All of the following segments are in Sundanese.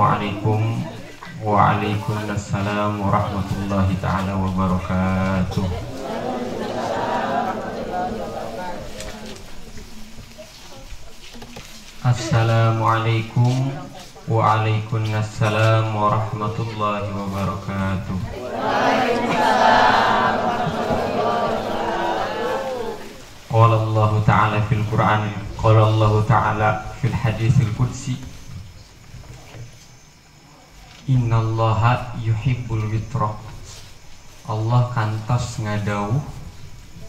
Assalamualaikum. Waalaikumsalam warahmatullahi ta'ala wabarakatuh. Assalamualaikum. Waalaikumsalam warahmatullahi wabarakatuh. Qala Allah ta'ala fil Qur'an, qala Allah ta'ala fil haditsil qudsi, innallaha yuhibbul witra. Allah kantos ngadawuh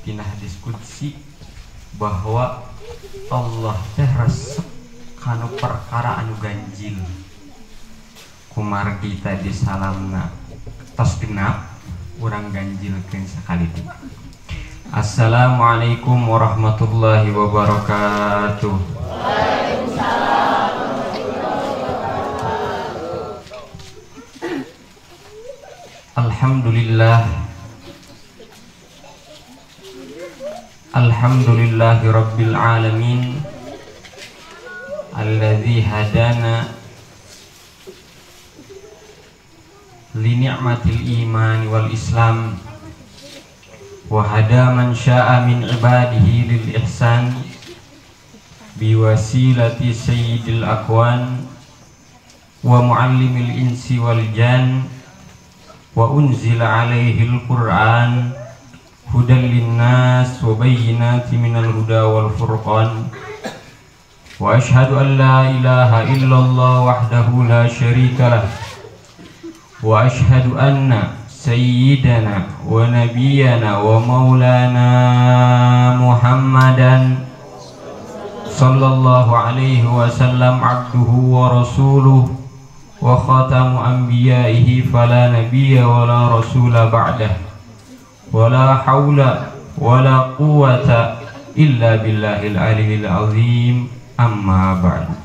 dina hadis qudsi bahwa Allah teh resep kanu perkara anu ganjil. Kumargi tadi salamna tos genap urang ganjilkeun sakali deui. Assalamualaikum warahmatullahi wabarakatuh. Waalaikumsalam warahmatullahi wabarakatuh. Alhamdulillah, alhamdulillahi rabbil alamin, alladzi hadana li ni'matil iman wal islam, wa hada man sya'a min ibadihi lil ihsan biwasilati sayyidil akwan wa muallimil insi wal jan, wa unzila alaihi al-Qur'an hudan linnas wa bayyinati minal huda wal furqan. Wa ashhadu an la ilaha illallah wahdahu la syarika lah, wa ashhadu anna sayyidana wa nabiyyana wa maulana Muhammadan sallallahu alaihi wasallam abduhu wa rasuluh wa khatamu anbiya'ihi fala nabiyya wa la rasula ba'dah, wa la hawla wa la quwwata illa billahil aliyyil azim. Amma ba'du.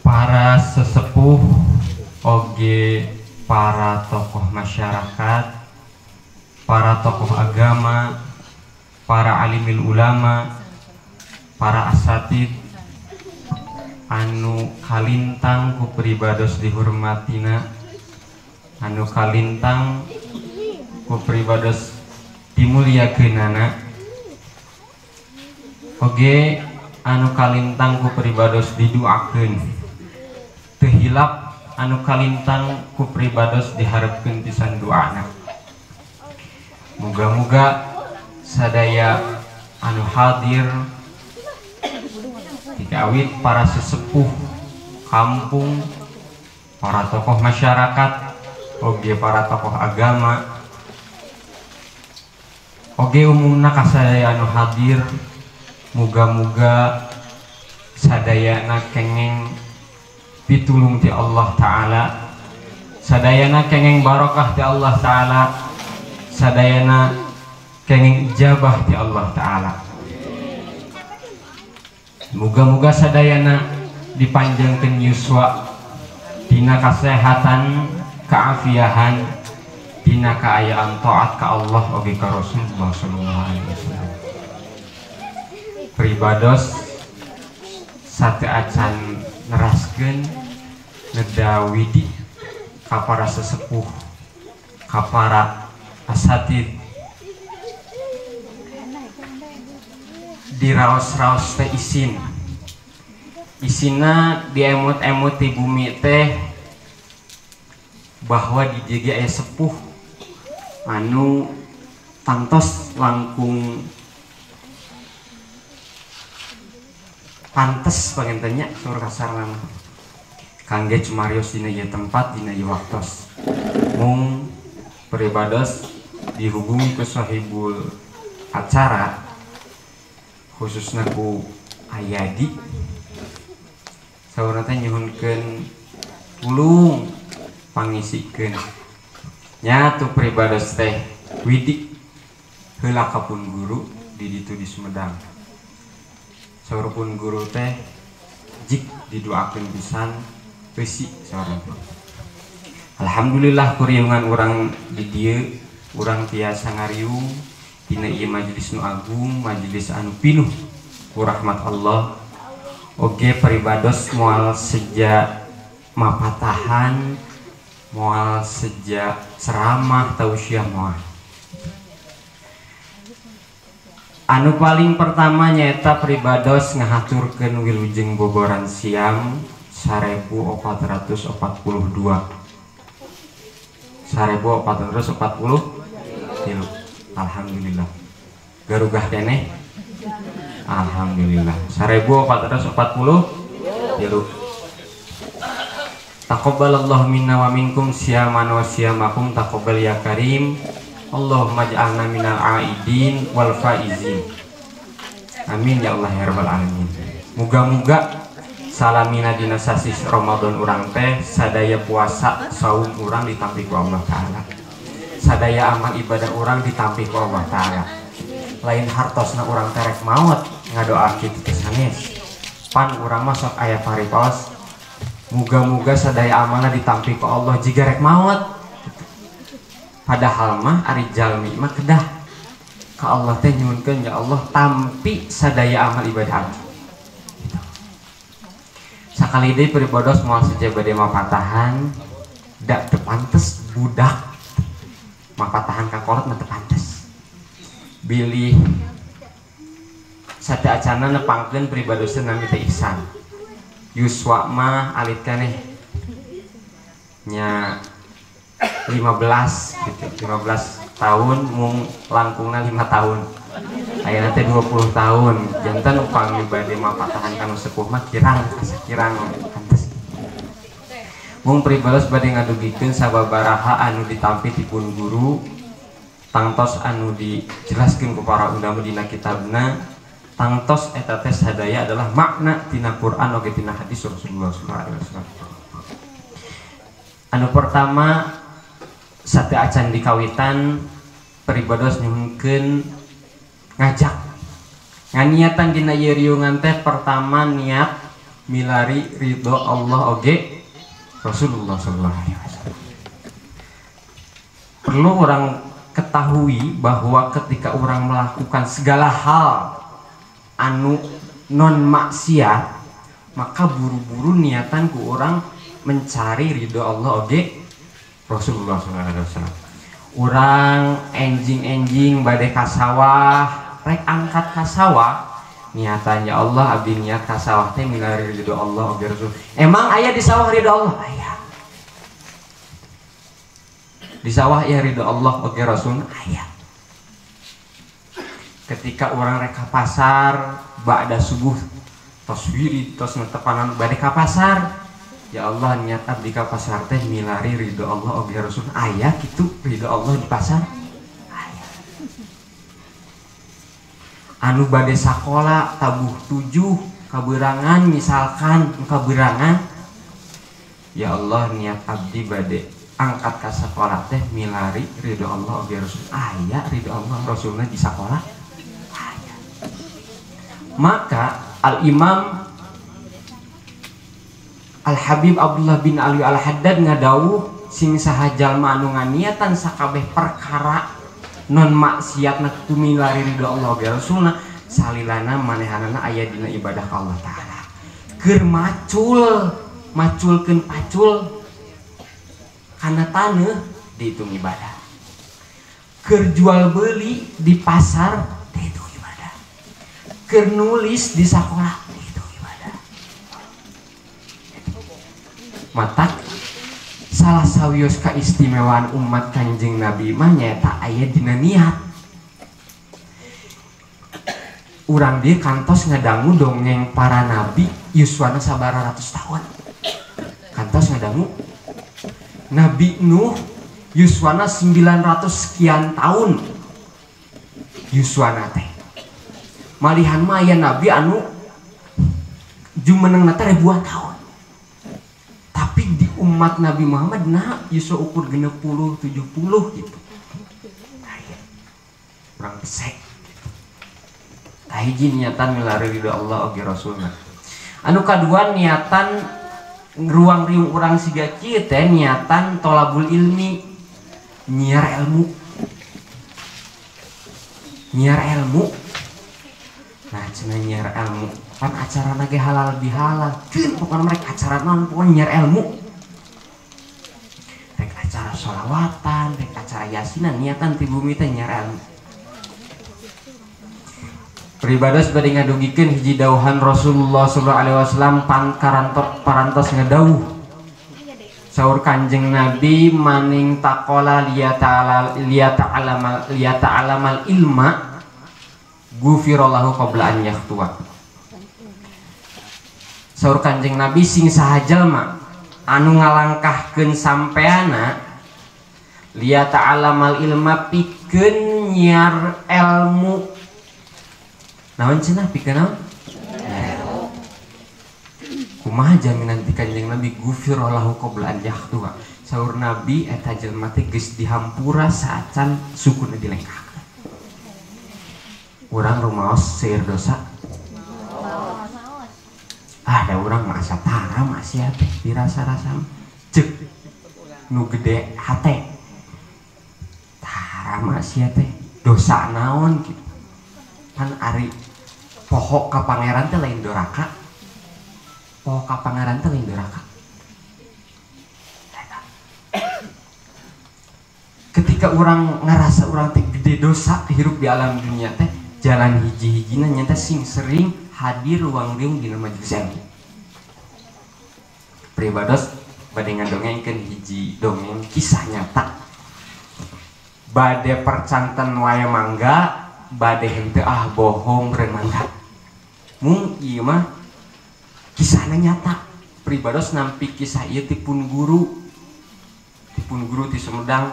Para sesepuh oge para tokoh masyarakat, para tokoh agama, para alimil ulama, para asatid anu kalintang ku pribados dihormatina, anu kalintang ku pribados dimuliakeunana, oge anu kalintang ku pribados diduakeun, teu hilap anu kalintang ku pribados diharepkeun pisan duana. Muga-muga sadaya anu hadir dikawit para sesepuh kampung, para tokoh masyarakat, oge para tokoh agama, oge umumna kasadaya anu hadir, muga-muga sadayana kengeng pitulung ti Allah Ta'ala, sadayana kengeng barokah ti Allah Ta'ala, sadayana kengeng ijabah ti Allah Ta'ala. Muga-muga sadayana dipanjangkeun yuswa dina kasehatan, keafiahan, dina kaayaan taat ka Allah oge ka Rasulullah sallallahu alaihi wasallam. Pribados sate acan neraskeun neda widi ka para sesepuh, ka para asatid, diraos-raos teh isin. Isina diemut-emut di bumi teh bahwa di dieu aya sepuh anu tangtos langkung pantes panginten nya sur kasarna mah kangge cumarios dina ieu tempat dina ieu waktos. Mung pribados dihubungi ke sahibul acara khususna ku Ayadi saurna teh nyuhunkeun tulung pangisikeun nya tu pribados teh widi heula ka pun guru di ditu di Sumedang. Saur pun guru teh jik didoakeun pisan eusi saurna. Alhamdulillah kuriungan urang di dieu, urang tiasa ngariung Dina ieu majelis nu agung, majelis anu pinuh ku rahmat Allah. Oge pribados moal seja mapatahan, moal seja ceramah tausiah moal. Anu paling pertama nyaeta pribados ngahaturkeun wilujeng boboran siang 1442. 1443. Alhamdulillah. Garugah keneh. Alhamdulillah. 1443. Taqabbalallahu minna wa minkum siyaman wa siyamakum taqabbal ya karim. Allahumma ij'alna minal aidin wal faizin. Amin ya Allah ya rabbal alamin. Muga-muga salamina dina sasih Ramadan urang teh sadaya puasa saum urang ditampi ku Allah Ta'ala. Sadaya amal ibadah urang ditampi ku Allah Ta'ala. Lain hartosna urang terek maut ngadoa kitu teh sanes. Pan urang mah sok aya paripaos. Muga-muga sadaya amalna ditampi ku Allah jiga rek maut. Padahal mah ari jalmi mah kedah ka Allah teh nyuhunkeun ya Allah tampi sadaya amal ibadah abdi. Gitu. Sakali deui pribados moal seja bade mapatahan da teu pantes budak mapatahan ka kolot mah teu pantes. Bilih sateuacanna nepangkeun pribados teh nami teh Ihsan. Yuswa mah alit keneh nya 15 gitu, 15 tahun mung langkungna 5 tahun. Ayeuna teh 20 tahun. Janten upami bade mapatahan kanu sepuh mah kirang kirang pantes. Mung pribados bade ngadugikeun sababaraha anu ditampi ti pun guru, tangtos anu dijelaskeun ku para ulama dina kitabna, tangtos eta teh sadaya adalah makna tina Quran oge tina hadis Rasulullah sallallahu alaihi wasallam. Anu pertama sateuacan dikawitan pribados nyuhunkeun ngajak nganiatan dina ieu riungan teh pertama niat milari ridho Allah oge Rasulullah sallallahu alaihi wasallam. Perlu orang ketahui bahwa ketika orang melakukan segala hal anu non maksiat, maka buru-buru niatan ku orang mencari ridho Allah oge Rasulullah sallallahu alaihi wasallam. Urang enjing-enjing bade ka sawah, rek angkat ka sawah, niatan ya Allah abdi niat ka sawah teh milari ridho Allah oge Rasul. Emang aya di sawah ridho Allah? Aya. Di sawah ya ridho Allah oge Rasul? Aya. Ketika orang rek ka pasar ba'da subuh tos wirid tos netepanan bade ka pasar, ya Allah niat abdi ka pasar teh milari ridho Allah oge Rasul. Aya kitu ridho Allah di pasar? Aya. Anu bade sakola tabuh 7 kaberangan misalkan kaberangan, ya Allah niat abdi bade angkat ka sakola teh milari ridho Allah oge Rasul. Aya ridho Allah Rasulna di sakola? Aya. Maka Al Imam Al Habib Abdullah bin Ali Al Haddad ngadawuh sing saha jalma anu nganiatan sakabeh perkara non maksiatna tumilari ridho Allah oge Rasulna salilana manehanana aya dina ibadah ka Allah Ta'ala. Keur macul maculkeun pacul kana taneuh dihitung ibadah. Keur jual beli di pasar dihitung ibadah. Keur nulis di sakola dihitung ibadah. Matak salah sawios kaistimewaan umat Kanjeng Nabi mah nyaeta aya dina niat. Urang dieu kantos ngadangu dongeng para nabi yuswana sabaraha ratus tahun. Kantos ngadangu Nabi Nuh yuswana 900 sekian tahun yuswana teh. Malihan mah aya nabi anu jumenengna teh ribuan tahun. Tapi di umat Nabi Muhammad nah yuswa ukur 60 70 gitu. Kurang pesek. Kahiji niatan milari ridho Allah oge Rasulna. Anu kadua niatan ruang riung urang siga kieu teh niatan tolabul ilmi, nyiar ilmu. Nyiar ilmu. Nah cenah nyiar ilmu pan acara ge halal bihalal keun pokona mereka acara naon pokona nyiar ilmu. Rek acara sholawatan, rek acara yasinan niatan ti bumi teh nyiar ilmu. Pribados bade ngadugikeun hiji dauhan Rasulullah sallallahu alaihi wasallam parantos ngedauh. Saur Kanjeng Nabi maning taqala liyata'alamal ilma ghufirallahu qabla an yakhtuwa. Saur Kanjeng Nabi sing saha jalma anu ngalangkahkeun sampeana liyata'alamal ilma pikeun nyiar ilmu. Naon cenah pikeun naon? Kumaha jaminan ti Kanjeng Nabi ghufirallahu qabla an yakhtuwa. Saur Nabi eta jelema teh geus dihampura saacan sukuna dilengkahkeun. Urang rumaos seueur dosa. Ah da urang mah asa tara maksiat teh dirasa-rasa ceuk nu gede hate. Tara maksiat teh dosa naon kitu. Pan ari poho ka pangeran teh lain doraka. Poho ka pangeran teh lain doraka. Ketika orang ngerasa orang teh gede dosa hirup di alam dunia teh jalan hiji-hijina nyata sing sering hadir ruang riung dina majelis ilmu. Pribados bade ngadongengkeun hiji dongeng kisah nyata. Bade percanten wae mangga, bade henteu ah bohong reun mangga. Mung ieu mah kisahna nyata. Pribados nampi kisah ieu ti pun guru. Ti pun guru ti Sumedang.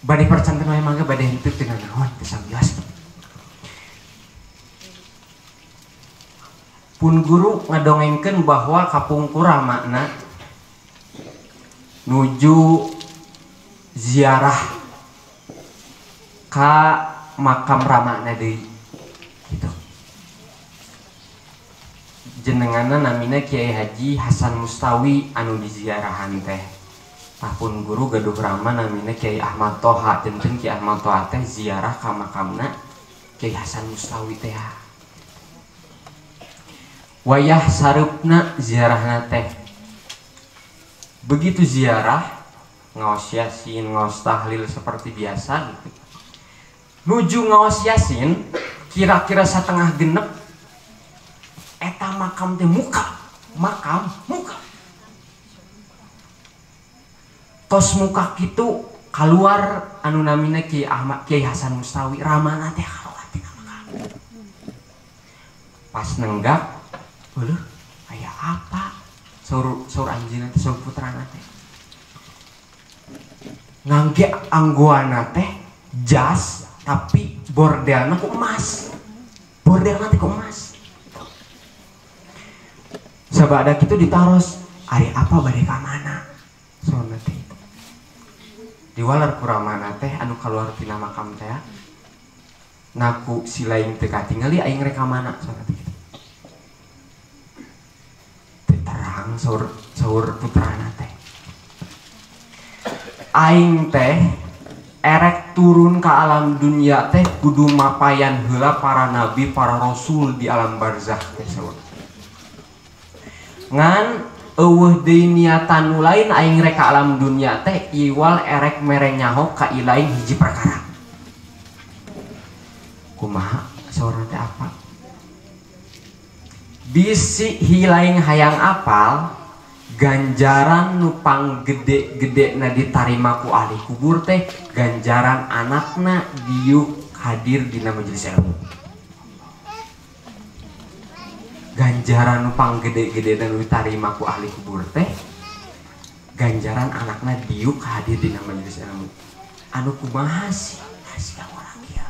Bade percanten wae mangga bade henteu teu nanaon teu sambios. Pun guru ngadongengkeun bahwa kapungkur makna nuju ziarah ka makam ramana deui gitu. Jenenganna namina Kiai Haji Hasan Mustawi anu diziarahan teh. Tah pun guru gaduh rama namina Kiai Ahmad Toha, janten Kiai Ahmad Toha teh ziarah ka makamna Kiai Hasan Mustawi teh. Wayah sareupna ziarahna teh. Begitu ziarah ngaos yasin, ngaos tahlil seperti biasa gitu. Nuju ngaos yasin kira-kira setengah genep eta makam teh muka, makam muka. Tos muka kitu keluar anu namina Kiai Ahmad Kiai Hasan Mustawi ramana teh kaluar tina makam. Pas nenggak, eueuh aya apa? Saur saur anjeunna teh saur putrana teh. Ngangge anggoana teh jas tapi bordelna ku emas. Bordelna teh ku emas. Sabada kitu ditaros, ari apa bade ka mana? Saurna teh. Diwalar ku ramana teh anu kaluar tina makam teh. Naku si lain teu katingali aing rek ka mana saurna teh kitu. Teu terang saur saur putrana teh. Aing teh erek turun ke alam dunia teh kudu mapayan heula para nabi, para rasul di alam barzakh teh saur. Ngan eueuh deui niatan nu lain aing rek ka alam dunia teh iwal erek mere nyaho ka ilaing hiji perkara. Kumaha saurna teh apa? Bisi hilaing hayang apal ganjaran nu panggede-gede na ditarima ku ahli kubur teh ganjaran anakna diuk hadir dina majelis ilmu. Ganjaran nu panggede-gede na ditarima ku ahli kubur teh ganjaran anakna diuk hadir dina majelis ilmu. Anu kumaha sih? Sia urang ieu.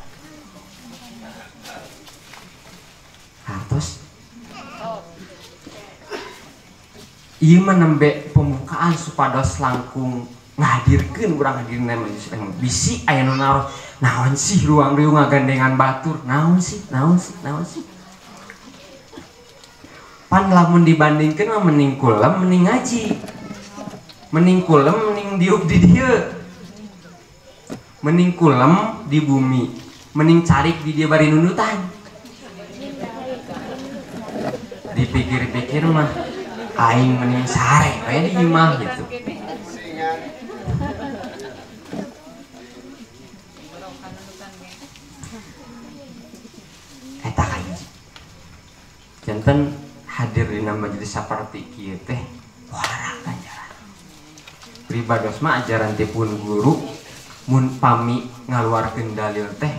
Hartos ieu mah nembe pembukaan supados langkung ngahadirkeun urang hadirna majelis ilmu. Bisi aya nu naros, naon sih ruang riung ngagandengan batur? Naon sih? Naon sih? Naon sih? Pan lamun dibandingkeun mah mending kulem mending ngaji. Mending kulem mending diuk di dieu. Mending kulem di bumi, mending carik di dia bari nundutan. Dipikir-pikir mah aing mending sare we di imah gitu. Eta kahiji. Janten hadir dina majelis saperti kieu teh pohara ganjaran. Pribados mah ajaran teh pun guru mun pami ngaluarkeun dalil teh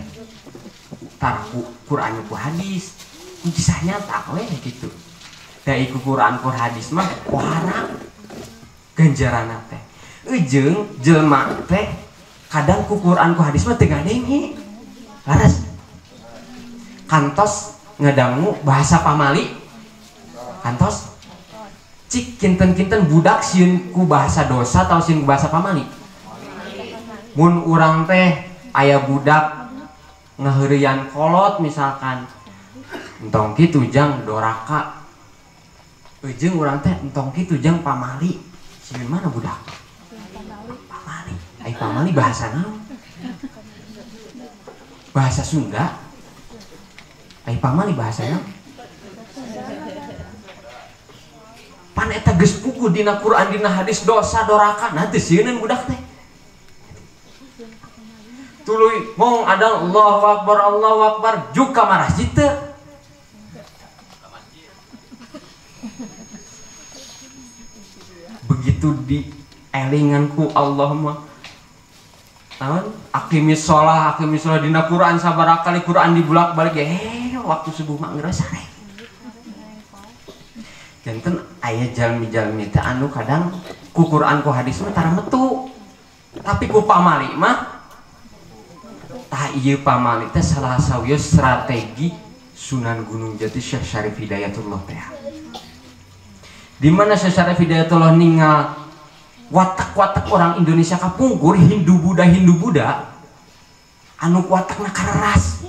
taraku Quran ku hadis, ku kisah nyata we gitu. Da iku Quran ku hadis mah pohara ganjaranna teh. Eujeung jelema teh kadang ku Quran ku hadis mah teu ngadenge. Laras kantos ngadangu bahasa pamali. Kantos cik kinten-kinten budak sieun ku bahasa dosa atau sieun ku bahasa pamali. Mun urang teh aya budak ngaheureuyan kolot misalkan entong kitu jang doraka. Eujeung urang teh entong kitu jang pamali. Sieun mana budak? Pamali. Ai pamali bahasa naon? Bahasa Sunda. Ai pamali bahasa naon? Pan eta geus puguh dina Quran dina hadis dosa doraka, nah teu sieuneun budak teh. Tuluy mong ada Allahu Akbar Allahu Akbar juk ka masjid teu. Begitu di elingan ku Allah mah naon aqimis shalah dina Quran sabaraha kali Quran dibulak-balik waktu subuh mah geus sare. Janten aya jalmi-jalmi teh anu kadang ku Quran ku hadis mah tara metu. Tapi ku pamali mah tah ieu pamali teh salah sawios strategi Sunan Gunung Jati Syekh Syarif Hidayatullah teh. Di mana Syekh Syarif Hidayatullah ningal watak-watak orang Indonesia kapungkur Hindu Buddha anu watakna kareras.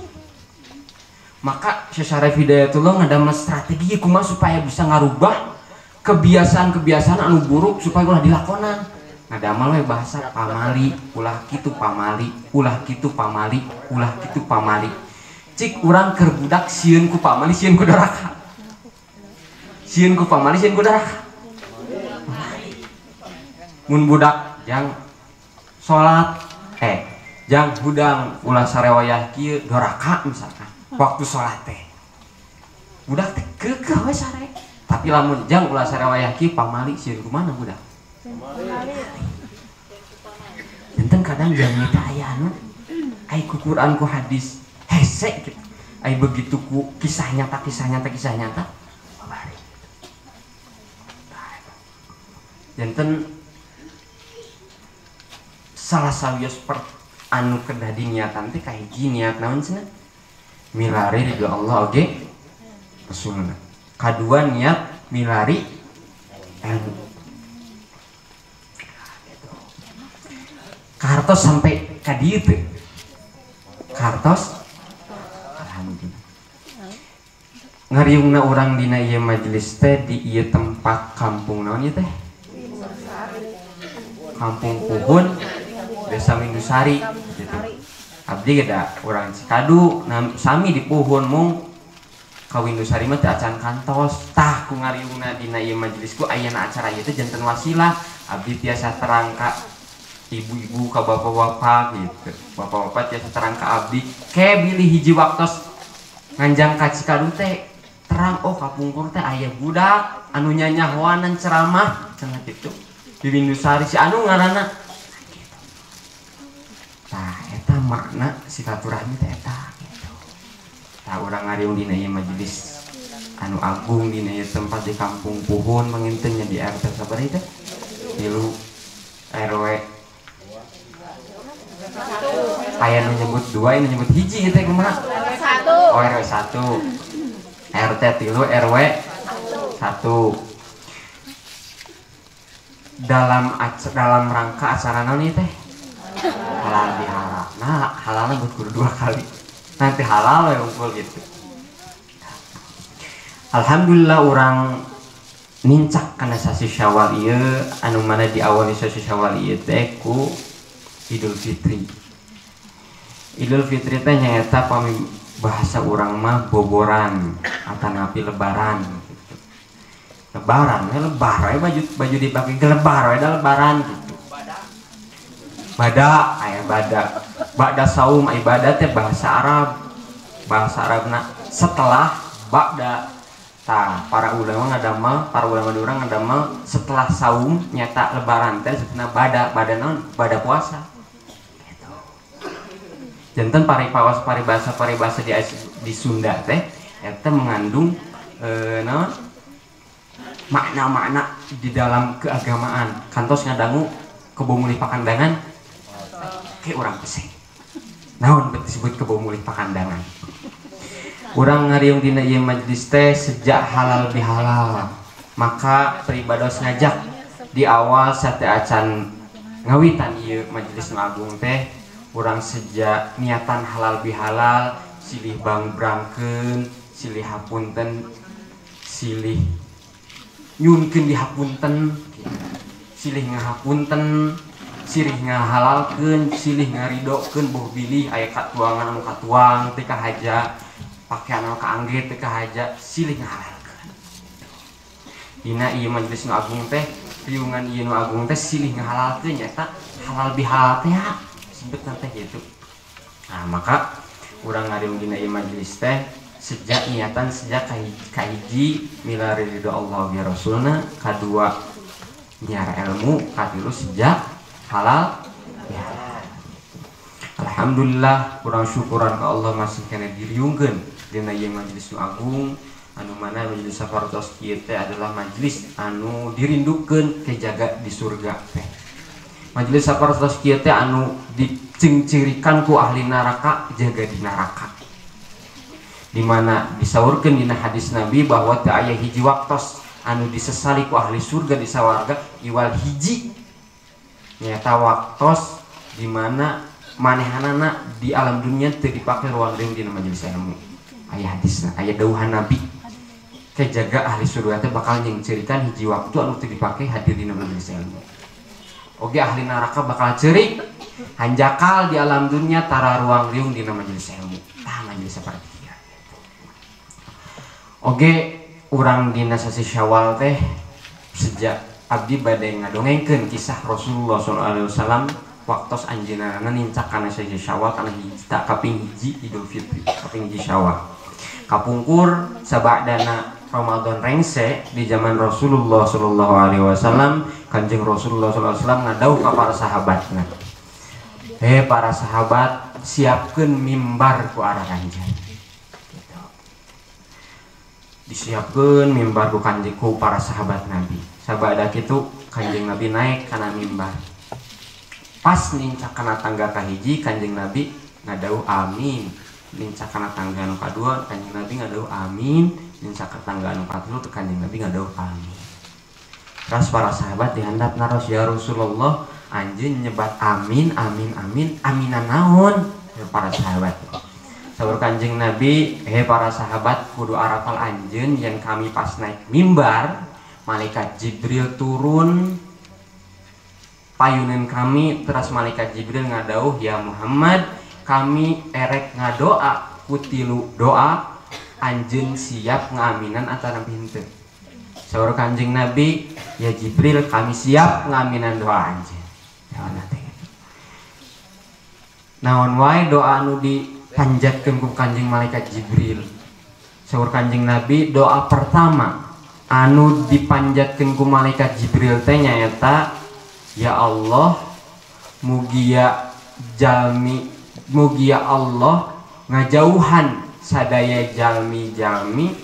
Maka Syekh Syarif Hidayatullah ngadamel strategi kumaha supaya bisa ngarubah kebiasaan-kebiasaan anu buruk supaya ulah dilakonan. Ngadamel we bahasa pamali, ulah kitu pamali, ulah kitu pamali, ulah kitu pamali. Cik urang keur budak sieun ku pamali, sieun ku doraka. Sieun ku pamali, sieun ku doraka. Mun budak jang salat, jang hudang ulah sarewayah kieu doraka misalkan. Waktu sholat teh budak teh keukeuh we sare, tapi lamun jang ulah sarewayah kieu pamali sieun kumaha budak. Enten kadang jalmi teh aya anu ai ku Quran ku hadis hese gitu. Ai begitu ku kisah nyata kisah nyata kisah nyata babari. Janten salah sawios per anu kedah diniatan teh kahiji niat naon cenah? Milari ridho Allah oge Rasulna. Kadua niat milari ilmu. Kartos sampai ka dieu teu. Kartos alhamdulillah. Ngariungna urang dina ieu majelis teh di ieu tempat kampung naon ieu teh? Kampung Puhun, Desa Windusari gitu. Abdi geda urang Cikadu sami di Puhun mung ka Windusari mah teu acan kantos. Tah ku ngariungna dina ieu majelis ku ayana acara ieu teh janten wasilah abdi tiasa terang ka ibu-ibu ka bapak-bapak gitu. Bapak-bapak tiasa terang ka abdi ke bilih hiji waktos nganjang ka Cikadu teh terang oh kapungkur teh aya budak anu nyanyahoanan ceramah cenah kitu di Windusari si anu ngaranna. Tah eta makna silaturahmi teh eta gitu. Tah urang ngariung dina ieu majelis anu agung dina ieu tempat di Kampung Puhun manginten nya di RT sabaraha teh? 3 RW. Aya nu nyebut 2, aya nu nyebut 1 teh kumaha? 1. Oh RW 1. RT 3 RW 1. Dalam rangka acara naon ieu teh? Halal bihalal. Nah, halalnya buat guru 2 kali. Nanti halal ya unggul gitu. Alhamdulillah orang nincak kana sasi Syawal ieu anu mana diawali sasi Syawal ieu teh ku Idul Fitri. Idul Fitri teh nyaeta pami bahasa urang mah boboran atanapi lebaran gitu. Lebaran we lebar we baju dipake ge lebar we da lebaran gitu. Bada aya bada. Ba'da saum ibadah teh bahasa Arab. Bahasa Arabna setelah ba'da. Tah para ulama ngadamel, para ulama di urang ngadamel setelah saum nyata lebaran teh sebutna bada, bada naon? Bada puasa. Gitu. Janten paripawas paribasa di Sunda teh eta mengandung naon? Makna-makna di dalam keagamaan. Kantos ngadangu kebo mulih pakandangan ke urang pesing. Naon disebut kebo mulih pakandangan? Urang ngariung dina ieu majelis teh sejak halal bihalal. Maka pribados ngajak di awal sate acan ngawitan ieu majelis nu agung teh urang sejak niatan halal bihalal, silih bangbrangkeun, silih hapunten, silih nyunkeun dihapunten, silih ngahapunten, silih ngahalalkeun, silih ngaridokeun boh bilih aya katuangan anu katuang teh kahaja, pakaian anu kaangge teh kahaja, silih ngahalalkeun. Dina ieu majelis nu agung teh, riungan ieu nu agung teh silih ngahalalkeun nyaeta halal bihalal teh sebutna teh gitu. Nah, maka urang ngariung dina ieu majelis teh sejak niatan sejak kahiji milari ridho Allah wa Rasulna, kadua nyiar ilmu, katilu sejak halal ya. Alhamdulillah urang syukuran ke Allah masih kena diriungkeun dina ieu majelis nu agung anu mana majelis sapartos kieu teh adalah majelis anu dirindukeun kejaga di surga teh. Majelis sapartos kieu teh anu dicengcirikan ku ahli neraka jaga di neraka. Di mana disaurkeun dina hadis Nabi bahwa teu aya hiji waktos anu disesali ku ahli surga di sawarga iwal hiji nyaeta waktos di mana manehanana di alam dunia teu dipake ruang riung dina majelis ilmu. Aya hadisna, aya dawuhan Nabi kejaga ahli surga teh bakal nyengcirikan hiji waktu anu teu dipake hadir dina majelis ilmu. Oge ahli neraka bakal ceurik hanjakal di alam dunia tara ruang riung dina majelis ilmu. Tah majelis saperti ieu. Oge urang dina sasi Syawal teh sejak abdi bade ngadongengkeun kisah Rasulullah sallallahu alaihi wasallam waktos anjeunna nincak kana sasi Syawal kana hiji kaping hiji Idul Fitri, kaping hiji Syawal. Kapungkur sabadana Ramadan rengse di zaman Rasulullah sallallahu alaihi wasallam, Kanjeng Rasulullah sallallahu alaihi wasallam ngadauh ka para sahabatna. Hei para sahabat, siapkeun mimbar ku arah kanjeng. Disiapkeun mimbar ku kanjeng ku para sahabat Nabi. Sabada kitu Kanjeng Nabi naik kana mimbar. Pas nincak kana tangga kahiji Kanjeng Nabi ngadauh amin. Nincak kana tangga anu kadua Kanjeng Nabi ngadauh amin. Nincak kana tangga anu katilu Kanjeng Nabi ngadauh amin. Terus para sahabat dihandap naros, ya Rasulullah anjeun nyebat amin amin amin aminan naon? Ya para sahabat. Saur Kanjeng Nabi, hei para sahabat kudu arapal anjeun yang kami pas naik mimbar malaikat Jibril turun payunan kami, terus malaikat Jibril ngadauh, ya Muhammad kami erek ngadoa kutilu doa anjeun siap ngaminan antara henteu. Saur Kanjeng Nabi, ya Jibril kami siap ngaminan doa anjeun. Naon wae doa anu dipanjatkeun ku Kanjeng malaikat Jibril. Saur Kanjeng Nabi, doa pertama anu dipanjatkeun ku malaikat Jibril teh nyaeta, ya Allah mugia jalmi mugia Allah ngajauhan sadaya jalmi-jalmi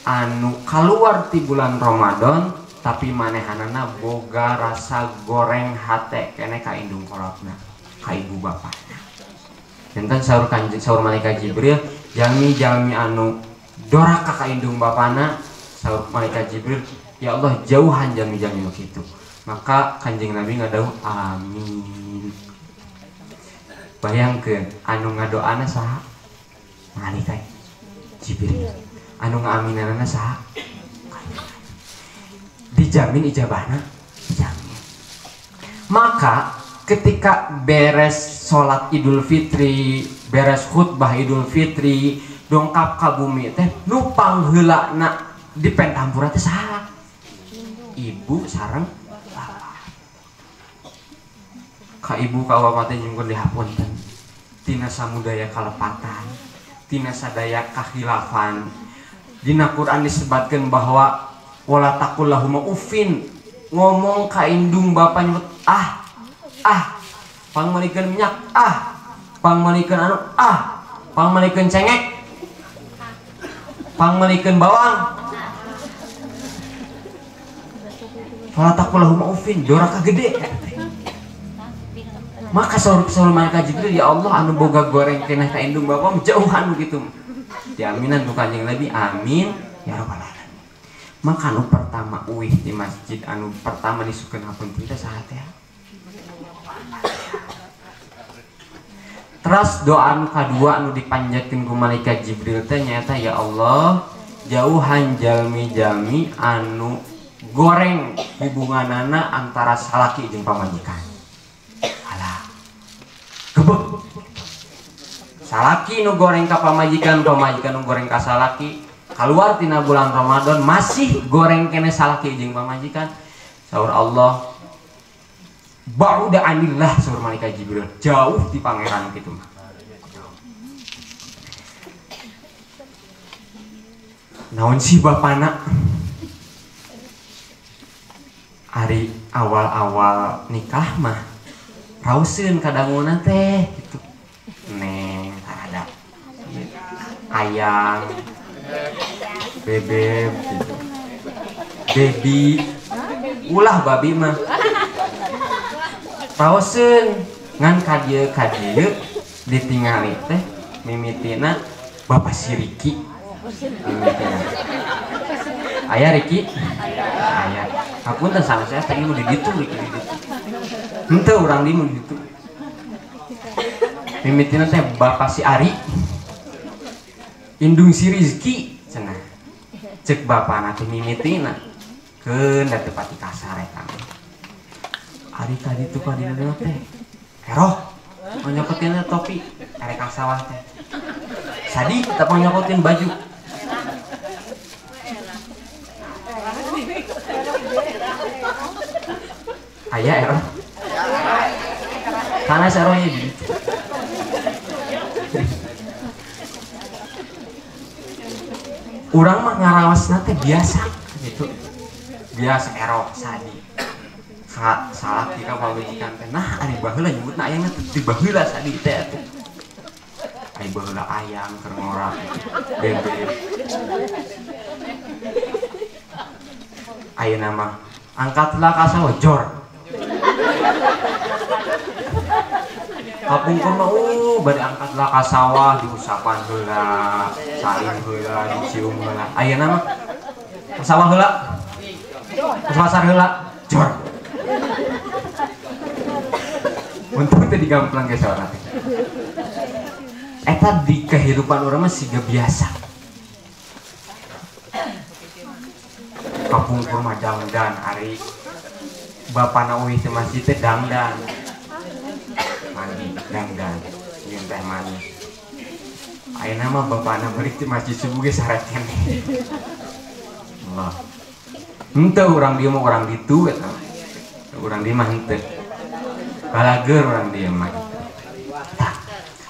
anu kaluar ti bulan Ramadan tapi manehanana boga rasa goreng hate kene ka indung kolotna ka ibu bapana. Janten saur kanjeng saur malaikat Jibril jalmi-jalmi anu doraka ka indung bapana, saur malaikat Jibril, ya Allah jauhan jalmi-jalmi nu kitu. Maka Kanjeng Nabi ngadauh amin. Bayangkeun anu ngadoana saha? Malaikat Jibril. Anu ngaaminanana saha? Dijamin ijabahna? Dijamin. Maka ketika beres sholat Idul Fitri, Beres khutbah Idul Fitri dongkap ka bumi teh nu pangheulana di pentampura teh saha? Ibu sareng bapak. Ka ibu ka bapak teh nyungkeun dihapunten. Tina samudaya kalepatan, tina sadaya kahilafan. Dina Quran disebatkeun bahwa wala taqul lahuma uffin, ngomong ka indung bapa nyebut ah ah, pangmeulikeun minyak ah, pangmeulikeun anu ah, pangmeulikeun cengek, pangmeulikeun bawang. Wala taqul lahuma uffin, doraka gede. Maka saur malaikat Jibril, ya Allah anu boga goreng keneh ka indung bapa jauhan gitu. Diaminan ku Kanjeng Nabi, amin ya rabbal alamin. Maka anu pertama uih di masjid anu pertama disukeun hapunten teh saha teh? Terus doa anu kadua anu dipanjatkeun ku malaikat Jibril teh nyaeta ya Allah jauhan jalmi-jalmi anu goreng hubunganana antara salaki jeung pamajikan. Alah. Gebek. Salaki nu goreng ka pamajikan, pamajikan nu goreng ka salaki, keluar tina bulan Ramadan masih goreng kene salaki jeung pamajikan. Saur Allah ba'uda anillah, saur malaikat Jibril, jauh di pangeran gitu mah. Naon sih bapana? Ari awal-awal nikah mah rauseun kadanguna teh gitu. Neng ada ayang, bebeb gitu. Baby, ulah babi mah. Raoseun ngan kadieu ditingali teh mimitina bapak si Riki. Mimitina. Aya Riki? Aya. Hapunten sama saya tadi mun di ditu Riki di ditu. Henteu urang di mun di ditu. Mimitina teh bapak si Ari. Indung si Rizki cenah. Cek bapana teh mimitina keun da teu pati kasar eta. Ari tadi tuh kadina teh eroh nyokotin topi erek ka sawah teh. Sadi tetep nyokotin baju. Aya eroh. Kana erohnya di ditu. Urang mah ngarawasna teh biasa gitu. Biasa eroh sadi. Salah ka pamajikan teh. Nah, ari baheula nyebutna ayangna teh di baheula sadi teh atuh. Ari baheula ayang keur ngorak bebek. Ayeuna mah angkatlah ka sawah jor. Kapungkur mah bade angkatlah ka sawah diusapan heula, salim heula, dicium heula. Ayeuna mah ka sawah heula. Ka pasar heula, jor. Untung teh digamplang ge saurang teh. Eta di kehidupan urang mah siga biasa. Kapungkur mah dangdan ari bapana uih teh masjid teh dangdan. Mandi dangdan jeung teh manis. Ayeuna mah bapana balik ti masjid subuh ge sare keneh. Allah. Henteu urang dieu mah urang ditu eta. Urang dieu mah henteu. Balager urang dieu mah. Tah.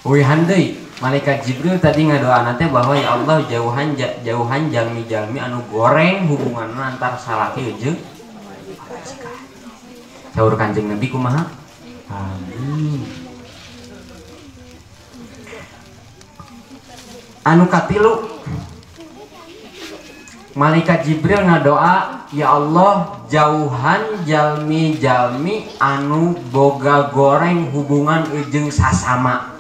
Uihan deui malaikat Jibril tadi ngadoana teh bahwa ya Allah jauhan jauhan jalmi-jalmi anu goreng hubunganna antar salaki jeung pamajikan. Saur Kanjeng Nabi kumaha? Amin. Anu katilu malaikat Jibril ngadoa ya Allah jauhan jalmi-jalmi anu boga goreng hubungan jeung sasama.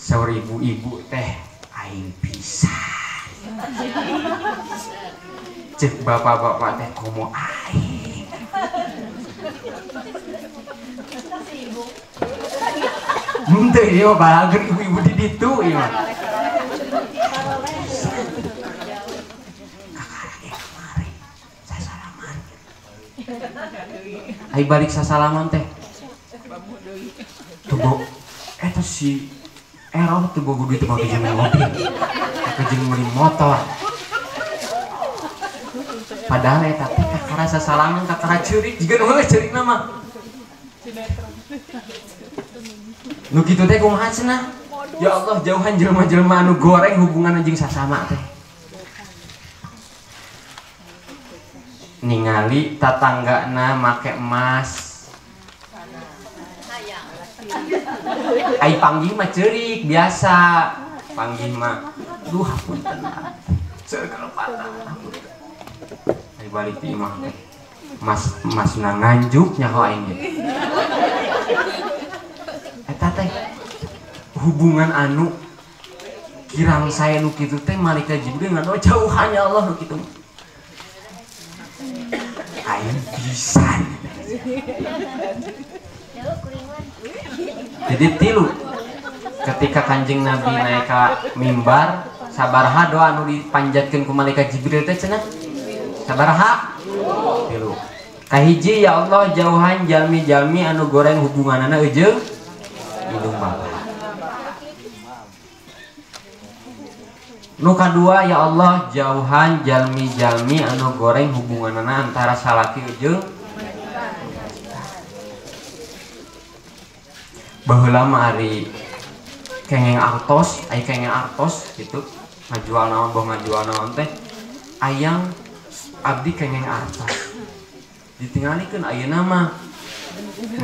Saur ibu-ibu teh aing pisan. Cek bapak-bapak teh komo aing. Henteu ieu mah balager ibu-ibu di ditu ieu mah. Kakara kamari sasalaman. Ai balik sasalaman teh. Tuh eta si Eroh tuh bogo duit make jeung mobil, make jeung meuli motor. Padahal eta teh kakara sasalangan, kakara ceurik, jiga nu heueuh ceurikna mah. Nu kitu teh kumaha cenah? Ya Allah, jauhan jelema-jelema anu goreng hubungan jeung sasama teh. Ningali tatanggana make emas. Ai panggih mah ceurik biasa. Panggih mah duh hapunten. Seur kalepatan. Ai balik ti imah teh. Mas masna nganjuk nyaho aing ge. Eta teh hubungan anu kirang saya nu kitu teh malaikat Jibril ngadoa jauhan ya Allah nu kitu. Aing pisan. Jadi tilu ketika Kanjeng Nabi naik ka mimbar sabaraha doa anu dipanjatkeun ku malaikat Jibril teh cenah? Sabaraha? Tilu. Kahiji ya Allah jauhan jalmi-jalmi anu goreng hubunganana jeung indung bapa. Nu kadua ya Allah jauhan jalmi-jalmi anu goreng hubunganana antara salaki jeung baheula mah ari kengeng artos, ai kengeng artos gitu, ngajual naon boh ngajual naon teh ayang abdi kengeng artos. Ditinggalikeun ayeuna mah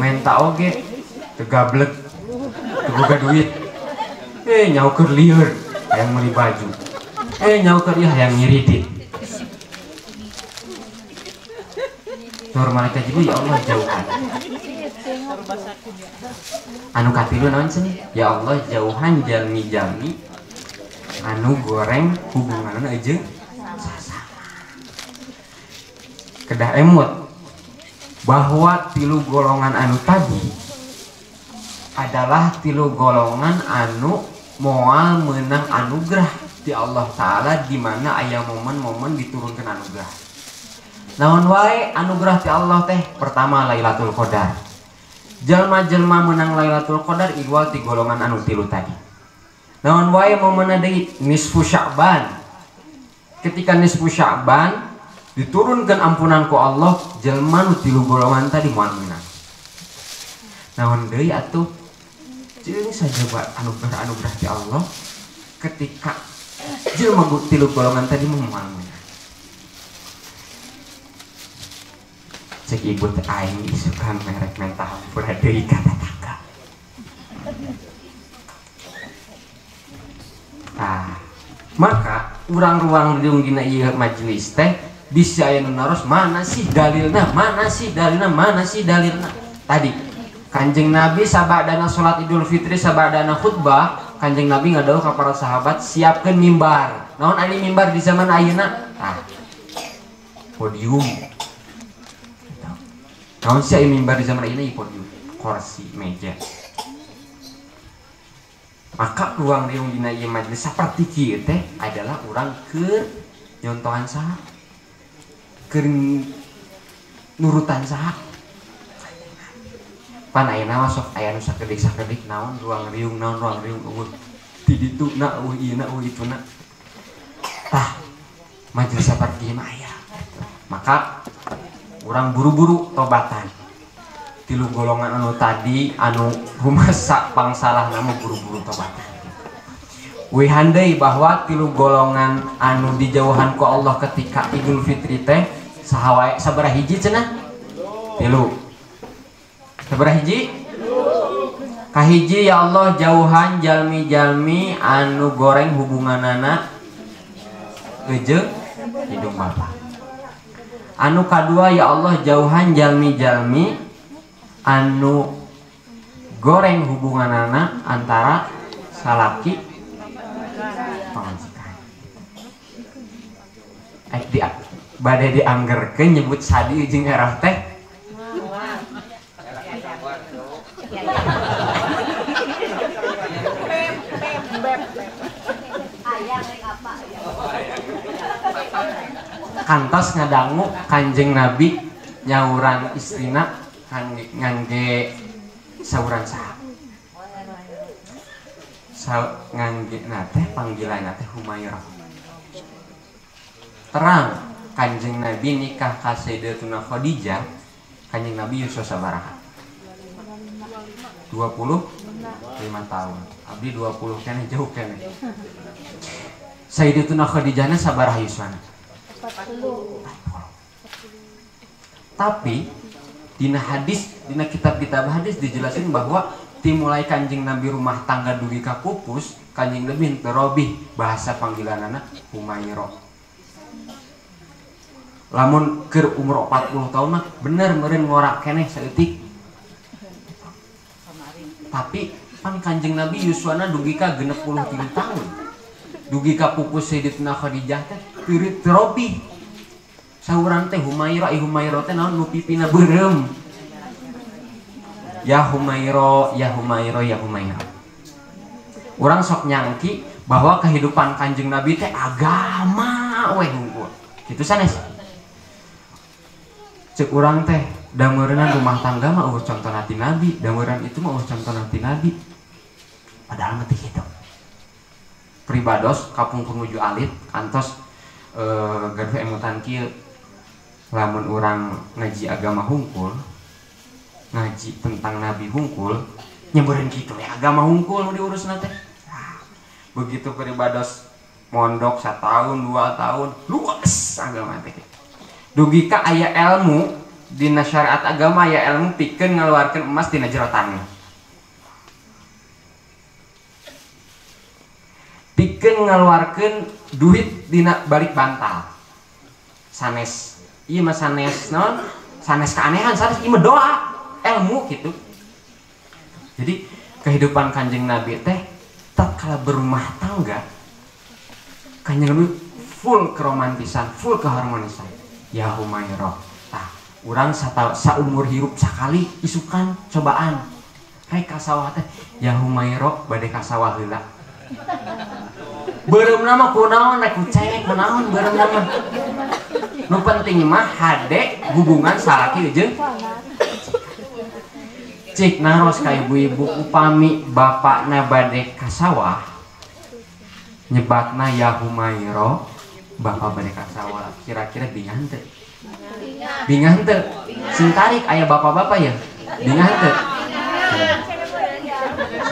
menta oge teu gablek, teu boga duit. Nyaho keur lieur hayang meuli baju. Nyaho keur ieu hayang ngiridit. Tur malaikat Jibril ya Allah jauhan. Anu katilu naon cenah? Ya Allah jauhan jalmi-jalmi anu goreng hubunganna jeung sasama. Kedah emut bahwa tilu golongan anu tadi adalah tilu golongan anu moal menang anugerah di Allah Ta'ala di mana aya momen-momen diturunkan anugerah. Naon wae anugerah ti Allah teh? Pertama Lailatul Qadar. Jelma-jelma menang Lailatul Qadar iwal ti golongan anu tilu tadi. Naon wae momenna deui? Nisfu Sya'ban. Ketika nisfu Sya'ban diturunkan ampunan ku Allah, jelma nu tilu golongan tadi moal menang. Naon deui atuh? Jeung sajaba anugerah-anugerah ti Allah ketika jelma tilu golongan tadi moal menang. Cek ibu teh aing isukan merek menta hampura deui ka tetangga. Tah, maka urang ruang riung dina ieu majelis teh bisa aya nu naros mana sih dalilna, mana sih dalilna, mana sih dalilna. Tadi Kanjeng Nabi sabadana salat Idul Fitri sabadana khutbah, Kanjeng Nabi ngadawuh ka para sahabat siapkeun mimbar. Naon ari mimbar di zaman ayeuna? Tah, podium. Naon sih aya mimbar di zaman ayeuna? Podium, kursi, meja. Maka ruang riung dina ieu majelis saperti kieu teh adalah urang keur nyontohan saha? Keur nurutan saha? Pan ayeuna mah sok aya nu sakedik-sakedik naon ruang riung eueuh ti ditu na eueuh ieu na eueuh itu na. Tah, majelis saperti mah aya. Maka urang buru-buru tobatan. Tilu golongan anu tadi anu rumasa pangsalah nama buru-buru tobatan. Wihan deui bahwa tilu golongan anu dijauhan ku Allah ketika Idul Fitri teh saha wae sabaraha hiji cenah? Tilu. Sabaraha hiji? Kahiji ya Allah jauhan jalmi-jalmi anu goreng hubunganana jeung hidung bapa. Anu kadua ya Allah jauhan jalmi-jalmi anu goreng hubunganana antara salaki pamajikan. Ek di bade dianggerkeun nyebut sadi jeung erah teh. Kantos ngadangu Kanjeng Nabi nyauran istrina ngangge Sauran saha? Nganggena teh panggilanna teh Humairah. Terang Kanjeng Nabi nikah ka Sayyidatuna Khadijah, Kanjeng Nabi yuswa sabaraha? 25 tahun. Abdi 20 keneh jauh keneh. Sayyidatuna Khadijahna sabaraha yuswana? 40. Tapi dina hadis, dina kitab-kitab hadis dijelasin bahwa timulai Kanjeng Nabi rumah tangga dugi ka pupus, Kanjeng Nabi henteu robih bahasa panggilanana Humairah. Lamun keur umur 40 tahun mah bener meureun ngorak keneh saeutik. Tapi pan Kanjeng Nabi yuswana dugi ka 63 tahun. Dugi ka pupus Sayyidatuna Khadijah teh teu robih. Saurang teh Humairah, Humairah teh naon nu pipina beureum. Ya Humairah, ya Humairah, ya Humairah. Urang sok nyangki bahwa kehidupan Kanjeng Nabi teh agama weh hungkul. Kitu sanes. Cek urang teh dameureunna rumah tangga mah eueuh contohna ti Nabi, dameureun itu mah eueuh contohna ti Nabi. Padahal mah teu kitu. Pribados kapungkur nuju alit kantos gaduh emutan kieu. Lamun urang ngaji agama hungkul, ngaji tentang Nabi hungkul, nyebeureun kitu ya agama hungkul nu diurusna teh. Nah, begitu pribados mondok 1 tahun 2 tahun luas agama teh. Dugi ka aya ilmu dina syariat agama aya ilmu pikeun ngaluarkeun emas dina jero taneuh. Pikeun ngaluarkeun duit dina balik bantal. Sanes ieu mah sanes naon? Sanes keanehan, sanes ieu mah doa, ilmu gitu. Jadi kehidupan Kanjeng Nabi teh tatkala berumah tangga Kanjeng Nabi full keromantisan, full keharmonisan. Ya Humairah. Tah, urang saumur hirup sakali isukan cobaan. Rek ka sawah teh ya Humairah bade ka sawah heula. Beureumna mah kunaon rek kucek kunaon beureumna mah. Nu penting mah hade hubungan salaki jeung cik naros ka ibu-ibu upami bapakna bade ka sawah nyebatna ya Humairah bapak bade ka sawah kira-kira bingah teu? Bingah teu? Sing tarik aya bapak-bapak ya? Bingah teu?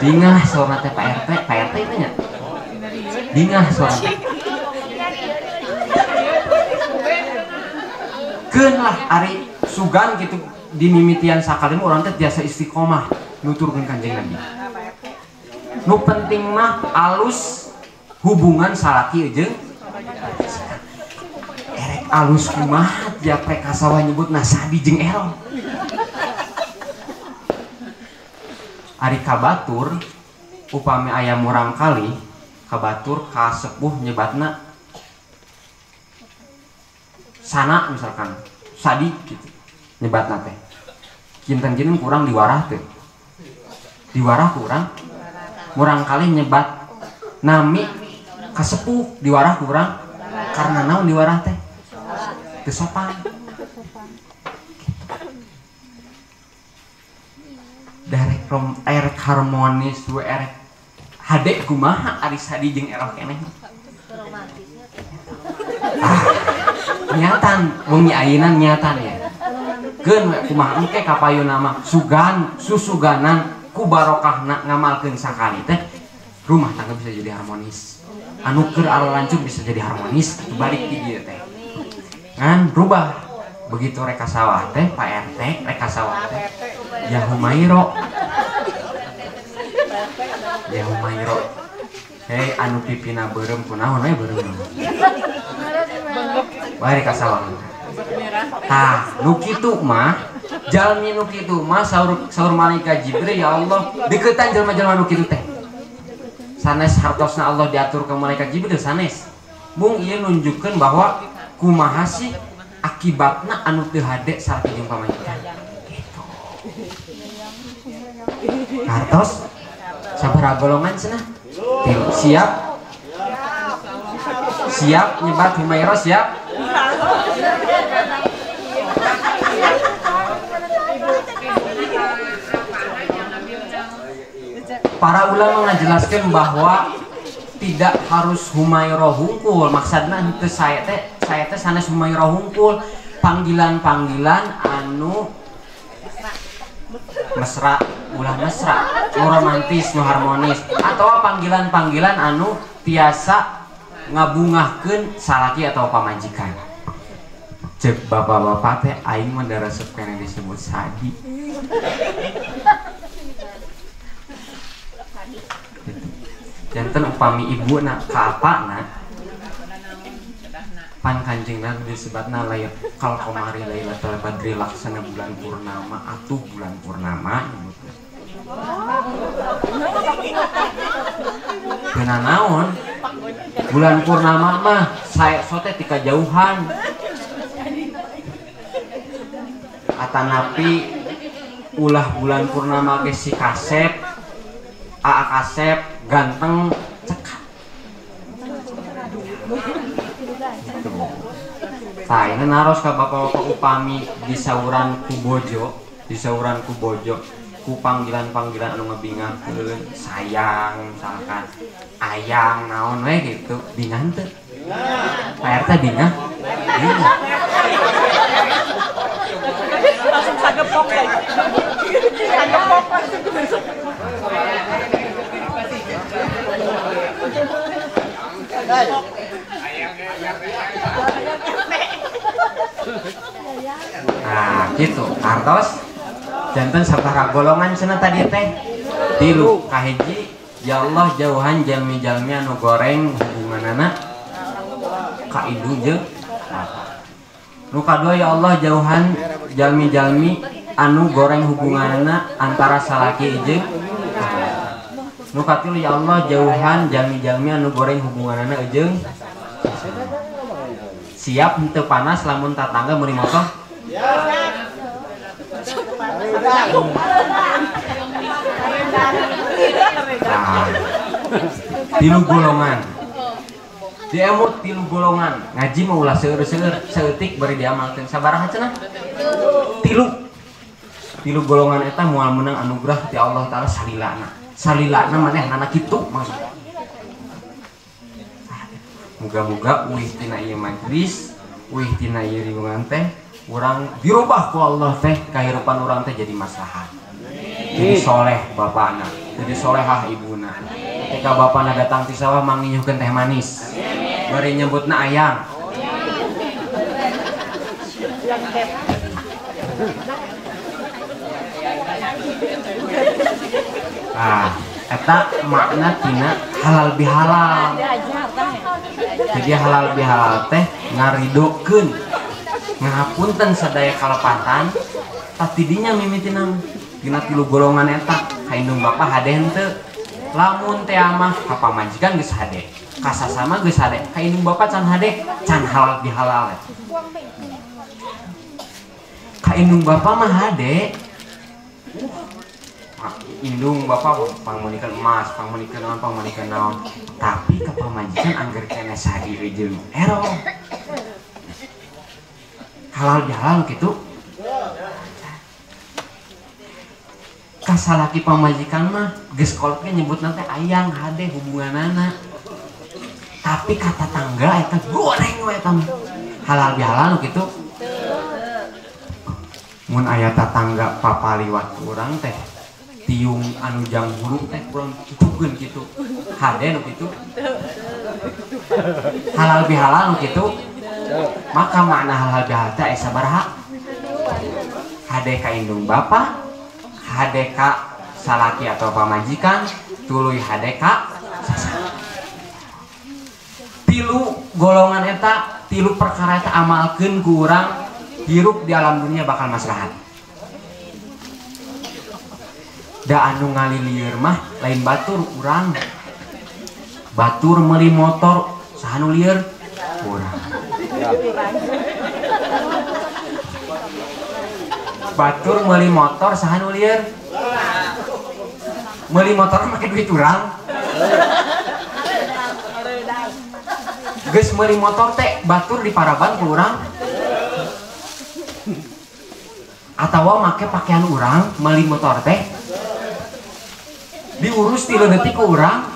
Bingah saurna teh Pak RT, Pak RT itu nya? Bingah saurna. Keun lah ari sugan gitu di mimitian sakali mah urang teh tiasa istiqomah nuturkeun Kanjeng Nabi. Nu penting mah alus hubungan salaki jeung erek alus kumaha tiap rek ka sawah nyebut nasabi jeung elong. Ari kabatur upami aya murang kali kabatur ka sepuh nyebatna sana misalkan sadi gitu nyebatna teh kinten-kinten kurang diwarah teh diwarah kurang murang kali nyebat nami kasepuh diwarah kurang karena naon diwarah teh teu sopan darek rom erek harmonis we erek hade kumaha ari sadi jeung eroh keneh nyatan wengi ayeuna nyatan ya keun we kumaha engke kapayuna mah sugan susuganan ku barokahna ngamalkeun sakali teh rumah tangga bisa jadi harmonis anu keur alalanjut bisa jadi harmonis balik di dieu teh ngan rubah begitu rek ka sawah teh Pak RT rek ka sawah teh ya Humairah ya Humairah hei anu pipina beureum kunaon we beureum bae rek ka sawah tah nu kitu mah jalmi nu kitu mah saur malaikat Jibril ya Allah deukeutan jelema-jelema nu kitu teh sanes hartosna Allah diatur ke malaikat Jibril sanes mung ieu nunjukkeun bahwa kumaha sih akibatna anu teu hade salaki jeung pamajikan gitu. Hartos sabaraha golongan cenah? Siap? Siap nyebat Humairah siap? Para ulama ngajelaskeun bahwa tidak harus Humaira hungkul, maksudna henteu saya teh sanes Humaira hungkul, panggilan-panggilan anu mesra, ulah mesra, nu romantis, nu harmonis, atau panggilan-panggilan anu tiasa ngabungahkeun salaki atau pamajikan. Cek bapak-bapak teh aing mah da resep keneh disebut sadi. Janten upami ibuna ka apana pan Kanjeng Nabi disebutna layar kal qamari lailatul badri laksana bulan purnama atuh bulan purnama nyebutna. Geuna naon? Bulan purnama mah sae sote ti kajauhan. Atanapi ulah bulan purnama ge si kasep, aa kasep ganteng cekap. Tah ini naros ka bapak-bapak upami disauran ku bojo, ku panggilan-panggilan anu ngebingahkeun, sayang misalkan, ayang naon we gitu, bingah teu? Pak RT bingah? Bingah. Langsung sagepok lagi. Sagepok langsung. Nah, gitu. Kartos janten sabaraha golongan cenah tadi teh? Tilu. Kahiji, ya Allah jauhan jalmi-jalmi anu goreng hubunganana ka indung jeung bapa. Nu kadua ya Allah jauhan jalmi-jalmi anu goreng hubunganana antara salaki jeung nu katilu ya Allah jauhan jalmi-jalmi anu goreng hubunganana jeung siap henteu panas lamun tatangga meuli motor. Nah, tilu golongan. Diemut tilu golongan. Ngaji mah ulah seueur-seueur, saeutik bari diamalkeun. Sabaraha cenah? Tilu. Tilu golongan eta moal meunang anugerah ti Allah Taala salilana. Salilana manehna kitu maksudna. Muga-muga uih tina ieu majelis, uih tina ieu riwungan teh urang dirubah ku Allah teh kahirupan urang teh jadi maslahat. Jadi soleh bapana, jadi solehah ibuna. Ketika bapana datang ti sawah manginyuhkeun teh manis. Bari nyebutna ayang. Ah, eta makna tina halal bihalal. Jadi halal bihalal teh ngaridokeun, ngahapunten sadaya kalepatan, tadinya mimitina tina tilu golongan eta ka indung bapa hade henteu. Lamun teh mah ka pamajikan geus hade, ka sasama geus hade, ka indung bapa can hade, can halal bihalal. Ka indung bapa mah hade. Indung bapak pangmeulikeun emas, pangmeulikeun naon, pangmeulikeun naon. Tapi ka pamajikan angger keneh sadi jeung ero. Halal bihalal kitu. Ka salaki pamajikan mah geus kolot ge nyebutna teh ayang hade hubunganana. Tapi ka tatangga eta goreng we eta mah. Halal bihalal kitu. Mun aya tatangga papaliwat urang teh tiung anu jang hurung teh kurang cukukeun kitu. Hade nu kitu. Halal bihalal nu kitu. Maka makna halal bihalal teh aya sabaraha? Hade ka indung bapa, hade ka salaki atau pamajikan, tuluy hade ka sasama. Tilu golongan eta, tilu perkara eta amalkeun ku urang hirup di alam dunia bakal maslahat. Da anu ngalilieur mah lain batur urang. Batur meuli motor saha nu lieur? Urang. Batur meuli motor saha nu lieur? Meuli motor make duit urang. Geus meuli motor teh batur diparaban ku urang. Atawa make pakaian urang meuli motor teh Diurus 3 detik ku urang.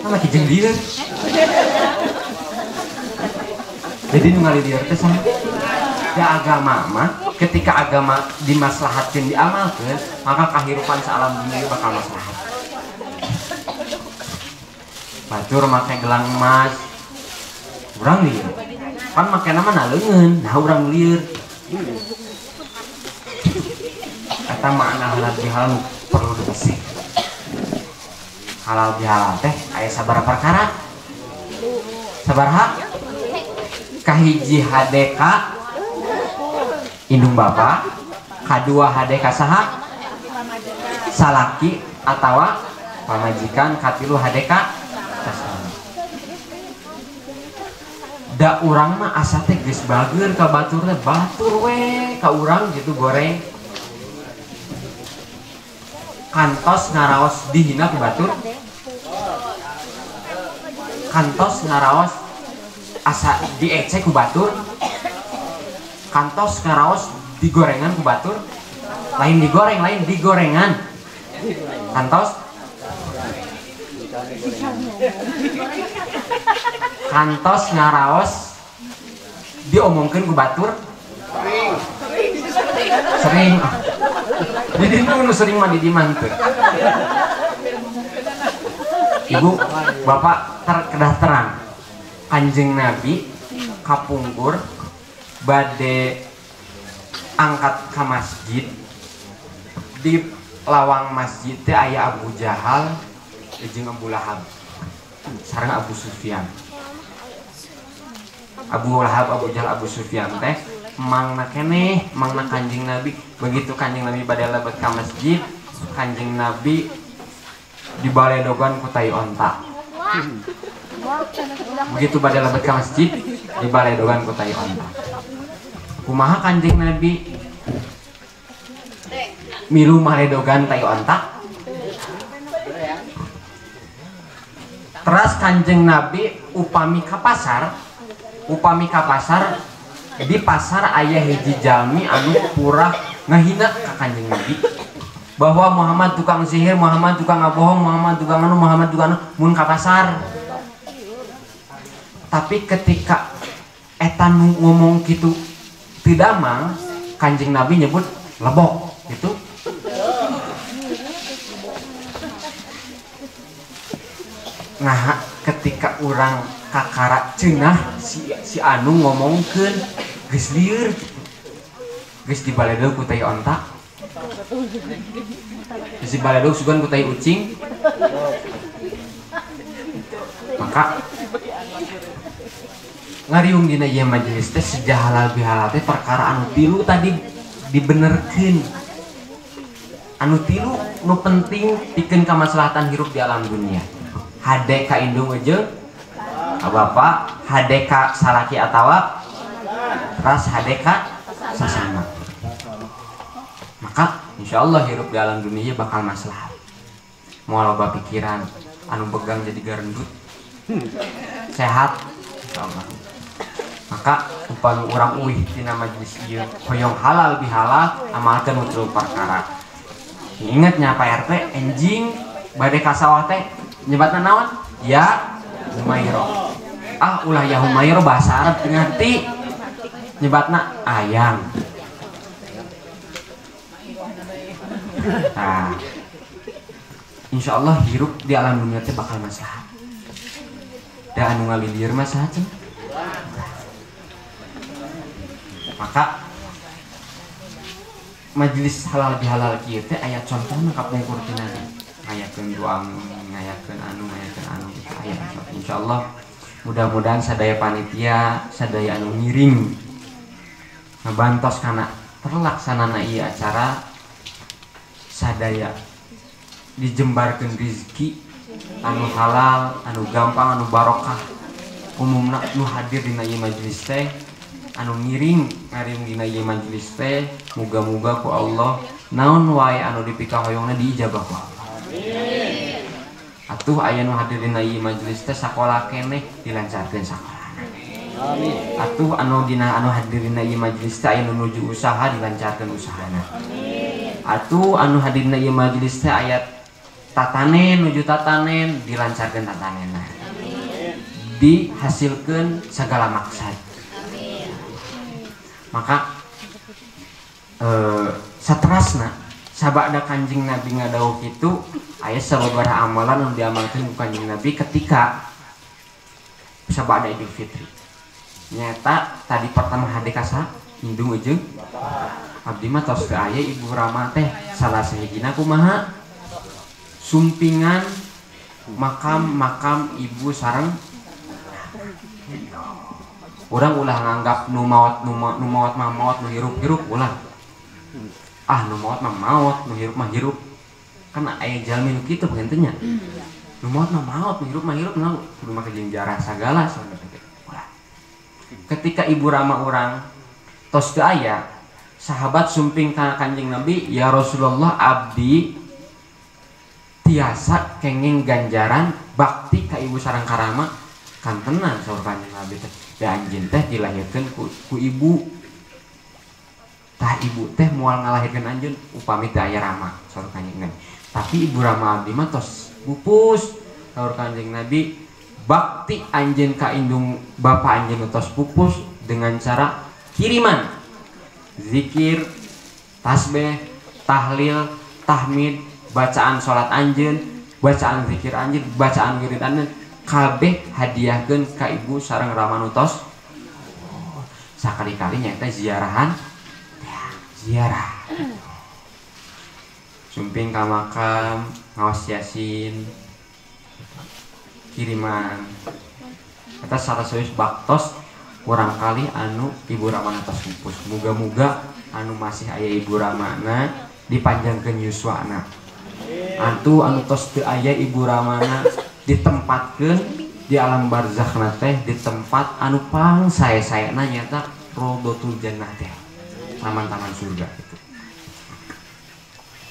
Laki jeung lieur. Jadi nu ngalilieur teh saha? Da agama mah ketika agama dimaslahatkeun diamalkeun, maka kahirupan saalam dunia bakal maslahat. Batur make gelang emas, urang lieur. Pan make nama na leungeun, nah urang lieur. Eta makna halal bihalal perlu dibesik. Halal bihalal teh aya sabaraha perkara? Sabaraha? Kahiji HDK indung bapa, kadua HDK saha? Salaki atawa pamajikan, katilu HDK sasama. Da urang mah asa teh geus bager ka batur teh, batur we ka urang gitu goreng. Kantos ngaraos dihina ku batur. Kantos ngaraos asa diecek ku batur. Kantos ngaraos digorengan ku batur. Lain digoreng, lain digorengan. Kantos kantos ngaraos diomongkeun ku batur. Sering. Jadi nu sering mah di diman teu. Ibu, bapak terkedah terang. Kanjeng Nabi kapungkur bade angkat ke masjid, di lawang masjid teh aya Abu Jahal jeung Abu Lahab sareng Abu Sufyan. Abu Lahab, Abu Jahal, Abu Sufyan teh mangna keneh, mangna Kanjeng Nabi. Begitu Kanjeng Nabi bade lebet ka masjid, Kanjeng Nabi dibaledogan ku tai onta. Begitu bade lebet ka masjid, dibaledogan ku tai onta. Kumaha Kanjeng Nabi milu maledogan tai onta? Teras Kanjeng Nabi upami ka pasar, di pasar aya hiji jalmi anu purah ngahina ka Kanjeng Nabi bahwa Muhammad tukang sihir, Muhammad tukang ngabohong, Muhammad tukang anu, Muhammad tukang anu, mun ka pasar. Tapi ketika eta nu ngomong kitu teu damang, Kanjeng Nabi nyebut lebok gitu. Nah, ketika urang kakara cenah si anu ngomongkeun geus lieur, geus dibaledog ku tai onta, geus dibaledog sugan ku tai ucing. Maka ngariung dina ieu majelis teh sejahalal bihalal teh perkara anu tilu tadi dibenerkeun. Anu tilu nu penting pikeun kamaslahatan hirup di alam dunia. Hade ka indung jeung ka bapa, hade ka salaki atawa ras hade ka sasama. Maka insyaallah hirup di alam dunia bakal maslahat. Moal loba pikiran, anu begang jadi garendut. Sehat insyaallah. Maka upami urang uih dina majelis ieu hoyong halal bihalal amalkeun nu tilu perkara. Ingat nya Pak RT, enjing bade ka sawah teh nyebatna naon? Ya Humairo. Ah ulah ya Humairo bahasa Arab teu ngarti. Nyebatna ayam. Nah, insyaallah hirup di alam dunia teh bakal maslahat. Da anu ngalilir mah saha cenah? Maka majelis halal bihalal kieu teh aya contohna kapungkur tina ngayakeun doa, ngayakeun anu gitu aya. Insyaallah mudah-mudahan sadaya panitia, sadaya anu ngiring ngabantos kana terlaksanana ieu acara, sadaya dijembarkeun rezeki anu halal, anu gampang, anu barokah. Umumna nu hadir dina ieu majelis teh anu ngiring ngariung dina ieu majelis teh muga-muga ku Allah naon wae anu dipikahoyongna diijabah ku Allah. Amin. Atuh aya nu hadir dina ieu majelis teh sakola keneh dilancarkeun sakolana. Amin. Atuh anu dina anu hadir dina ieu majelis teh aya nu nuju usaha dilancarkeun usahana. Amin. Atuh anu hadir dina ieu majelis teh aya Tatanen nuju tatanen dilancarkeun tatanenna. Dihasilkeun segala maksad. Maka saterasna sabada Kanjeng Nabi ngadawuh kitu aya sababaraha amalan anu diamalkeun ku Kanjeng Nabi ketika sabada Idul Fitri. Nyata tadi pertama hade kasa indung ujung abdi mah tos teu aya ibu rama teh salah sahijina kumaha sumpingan makam-makam ibu sareng urang ulah nganggap nu maot nu maot mah maot nu hirup-hirup ulah. Ah nu maot mah maot nu hirup mah hirup. Kan aya jalmi nu kitu panginten nya. Nu maot mah maot nu hirup mah hirup nah kudu make jeung jarah sagala saudara teh. Ulah. Ketika ibu rama urang tos teu aya, sahabat sumping ka Kanjeng Nabi, ya Rasulullah abdi tiasa kenging ganjaran bakti ka ibu sareng karama kantenan saur Kanjeng Nabi teh. Da anjeun teh dilahirkeun ku ibu. Tah ibu teh moal ngalahirkeun anjeun upami teu aya rama saur Kanjeng Nabi. Tapi ibu rama abdi mah tos pupus saur Kanjeng Nabi, bakti anjeun ka indung bapa anjeun tos pupus dengan cara kiriman zikir, tasbih, tahlil, tahmid, bacaan salat anjeun, bacaan zikir anjeun, bacaan wirid anjeun kabeh hadiahkeun ka ibu sareng rama nu tos. Sakali-kali nyaeta ziarahan ya, ziarah. Sumping ka makam, ngaos yasin, kiriman. Eta salah sawios baktos kurang kali anu ibu ramana tos pupus. Muga-muga anu masih aya ibu ramana dipanjangkeun yuswana. Antu anu tos teu aya ibu ramana ditempatkeun di alam barzakhna teh di tempat anu pang sae-saena nyaeta Rodotul Jannah teh, taman-taman surga gitu.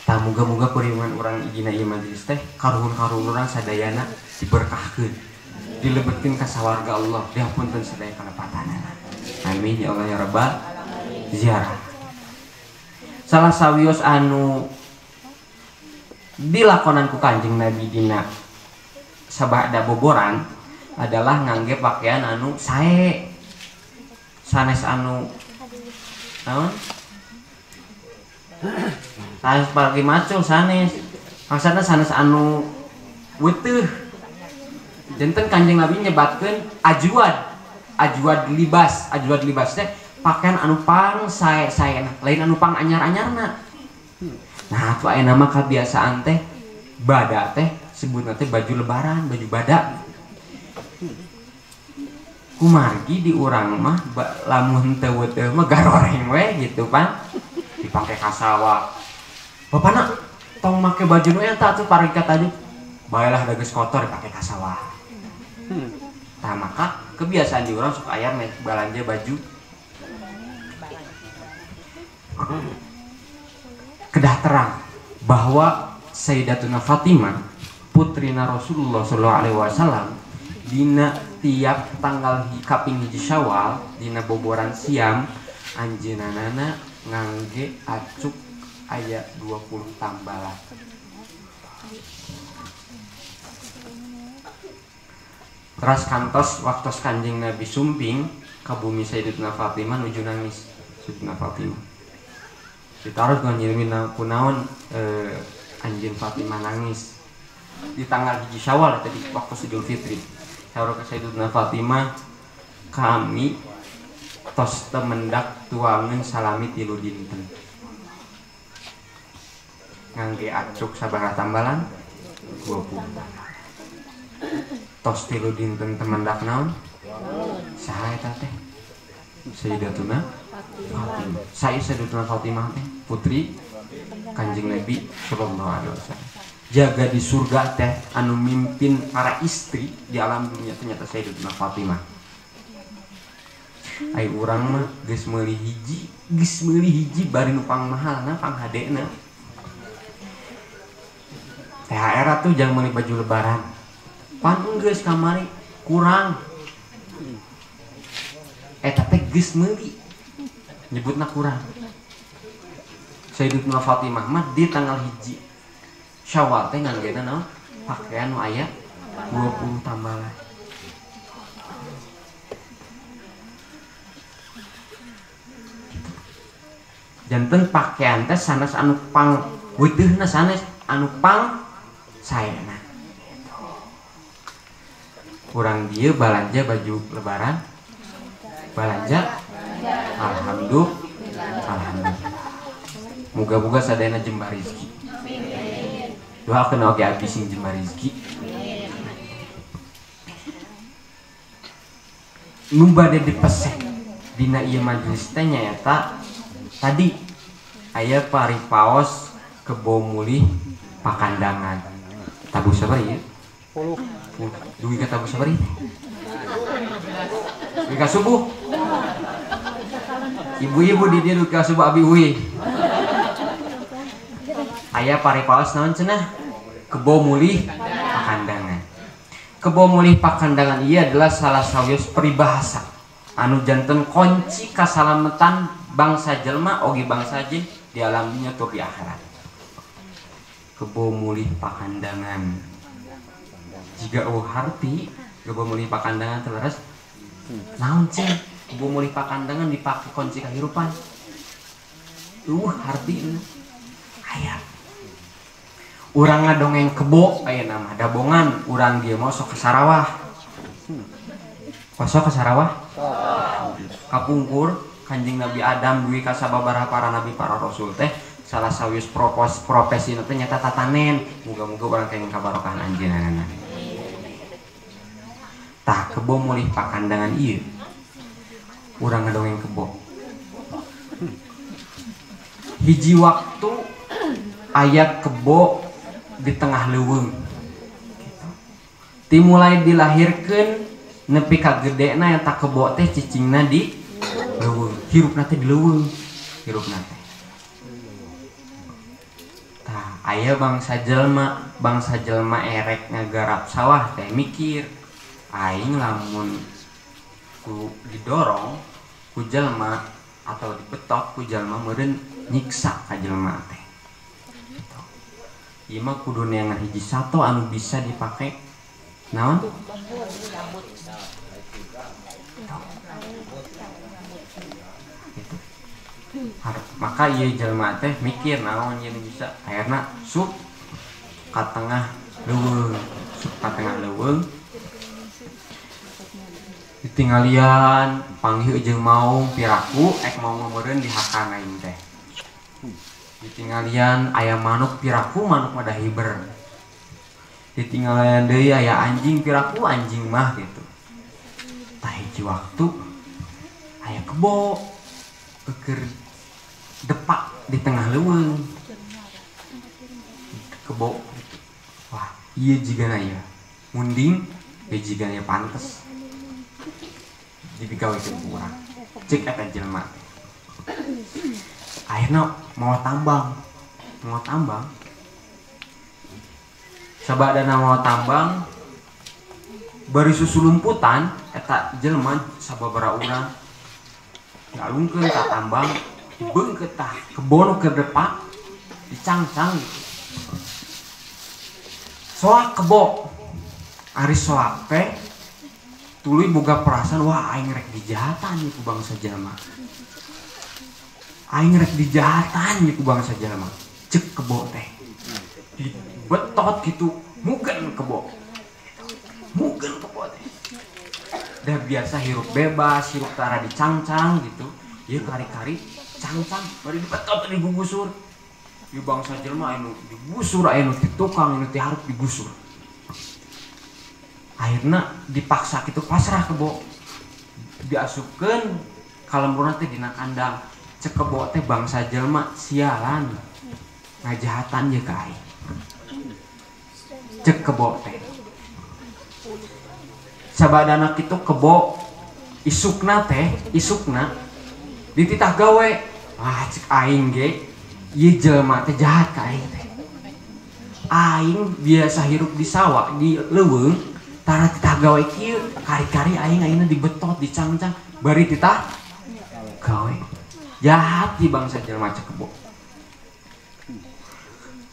Tah muga-muga kuriman urang dina ieu majelis teh karuhun-karuhun urang sadayana diberkahkeun, dilebetkeun ka sawarga Allah, dihapunten sadaya kalepatanana. Amin ya Allah ya Rabbal ziarah. Salah sawios anu dilakonan ku Kanjeng Nabi dina sabada boboran adalah ngangge pakaian anu sae, sanes anu naon, sanes pagi macul sanes, maksudna sanes anu weteuh. Janten Kanjeng Nabi nyebatkeun ajuad, ajuad libas, ajuad libas teh pakaian anu pang sae saena, lain anu pang anyar-anyarna. Nah, atuh aya nama kebiasaan teh bada teh sebutna teh baju lebaran, baju bada. Kumargi di urang mah lamun teu weteuh mah garoreng we gitu pan. Dipake ka sawah. Bapana tong make baju nu eta atuh parikat aja. Baelah da geus kotor dipake ka sawah. Tah maka kebiasaan di urang sok aya balanja baju kedah terang bahwa Sayyidatuna Fatimah putrina Rasulullah sallallahu alaihi wasallam dina tiap tanggal kaping 1 Syawal dina boboran siam anjeunana ngangge acuk aya 20 tambalan. Teras kantos waktos Kanjeng Nabi sumping ka bumi Sayyidatuna Fatimah nuju nangis Sayyidatuna Fatimah. Ditaruh kanjeng Nabi kunaon anjeun Fatimah nangis di tanggal 1 Syawal tadi waktu Idul Fitri. Saur ka Sayyidatuna Fatimah, kami tos temendak tuangan salami 3 dinten. Ngangge acuk sabaraha tambalan? 20. Tos 3 dinten temendak naon? Saha eta teh? Sayyidatuna Fatimah. Saya Sayyidatuna Fatimah teh putri Kanjeng Nabi sallallahu alaihi wasallam. Jaga di surga teh anu mimpin para istri di alam dunia ternyata Sayyidatuna Fatimah. Ai urang mah geus meuli hiji bari nu pang mahalna pang hadena. THR atuh jangan meuli baju lebaran. Pan geus kamari kurang. Eta teh geus meuli nyebutna kurang. Sayyidatuna Fatimah mah di tanggal 1 Syawal teh nganggena naon? Pakaian nu aya 20 tambalan. Janten pakaian teh sanes anu pang weuteuna sanes anu pang saena. Kurang dia balanja baju lebaran, balanja alhamdulillah, alhamdulillah. Moga-moga sadayana jembar rezeki. Doakeun oge abdi sing jembar rezeki. Nu bade dipesek dina ieu majelis teh nyaeta tadi aya paripaos kebo mulih pakandangan. Tabuh sabar ieu? 10. Dugi ka tabuh sabar ieu? Dugi ka subuh. Ibu-ibu di dieu dugi ka subuh abi uih. Aya paripaos naon cenah? Kebo mulih pakandangan. Kebo mulih pakandangan ieu adalah salah sawios peribahasa anu janten kunci kasalametan bangsa jelma oge bangsa jin di alam dunya tur di akhirat. Kebo mulih pakandangan. Jika eueuh harti kebo mulih pakandangan teh leres naon cing? Kebo mulih pakandangan dipake kunci kahirupan. Eueuh hartina. Aya. Urang ngadongeng kebo aya nama dabongan urang dieu mah sok ka Sarawah. Sok ka Sarawah? Kapungkur Kanjeng Nabi Adam duwi ka sababaraha para nabi para rasul teh salah sawios profesi teh nyata tatanen. Muga-muga urang kenging kabarokahan anjeunna. Tah kebo mulih pakandangan ieu. Urang ngadongeng kebo. Hiji waktu aya kebo di tengah leuweung. Timulai dilahirkeun nepi ka gedena eta kebo teh cicingna di leuweung, hirupna teh di leuweung, hirupna teh. Tah aya bangsa jelema erek ngagarap sawah teh mikir, aing lamun ku didorong ku jelema atau dibetok ku jelema meureun nyiksa ka jelema teh. Gitu. Ieu mah kudu neangan hiji sato anu bisa dipake naon? Gitu. Maka ieu jelema teh mikir naon ieu bisa akhirna sup ka tengah leuweung, sup ka tengah leuweung. Ditinggalian panggih jeung maung piraku ek maung meureun dihakan aing teh. Ditinggalian aya manuk piraku manuk mah dahiber. Ditinggalian deui aya anjing piraku anjing mah gitu. Tah hiji waktu aya kebo keur depak di tengah leuweung. Kebo. Wah, ieu jigana ieu. Munding ieu jigana ieu pantes. Digawekeun ku urang. Cek eta jelema. Akhirna mau tambang. Mau tambang. Sabadana mau tambang bari susulumputan eta jelema sababaraha urang. Dialungkeun ka tambang, dibeungkeut tah kebon keur depak, dicangcang gitu. Soak kebo. Ari soak teh tuluy boga perasaan wah aing rek dijahatan ieu ku bangsa jelema. Aing rek dijahatan ieu ku bangsa jelema. Cek kebo teh. Dibetot gitu, mugen kebo. Mugen kebo teh. Dah biasa hirup bebas, hirup tara dicangcang gitu. Ieu kari-kari cangcang bari dibetot digugusur. Ieu bangsa jelema anu digusur, anu ti tukang, anu ti hareup digusur. Akhirna dipaksa gitu pasrah kebo. Diasupkeun ka lemburna teh dina kandang. Cek kebo teh bangsa jelema sialan. Ngajahatan ye ka aing. Cek kebo teh. Sabadana kitu kebo isukna teh, isukna dititah gawe. Wah cek aing ge ieu jelema teh jahat ka aing teh. Aing biasa hirup di sawah, di leuweung, tara titah gawe kieu, kari-kari aing ayeuna dibetot, dicangcang, bari titah gawe. Jahat di bangsa jelema cek kebo.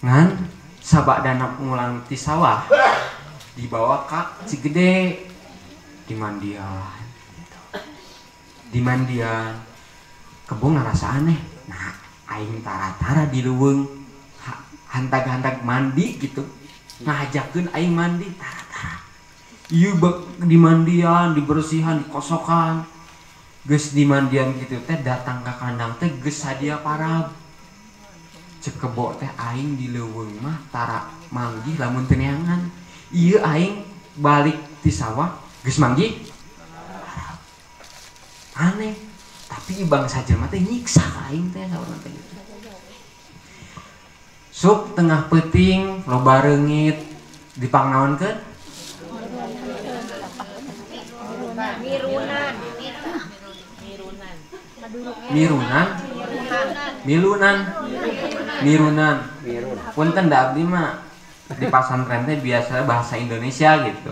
Ngan Sabadana mulang ti sawah dibawa ka Cigede dimandian gitu. Dimandian kebo ngarasa aneh. Nah aing tara-tara di leuweung hantag-hantag mandi gitu, ngajakeun aing mandi tara-tara. Ieu dimandian, dibersihan, dikosokan. Geus dimandian gitu teh datang ka kandang teh geus sadia parab. Cek kebo teh aing di leuweung mah tara manggih lamun teu neangan. Ieu aing balik ti sawah geus manggih parab. Aneh, tapi bangsa jelema teh nyiksa ka aing teh saurna teh gitu. Sup tengah peuting loba reungit dipangnaonkeun? Mirunan. Mirunan. Milunan. Mirunan. Punten da abdi mah di pasantren teh biasa bahasa Indonesia gitu.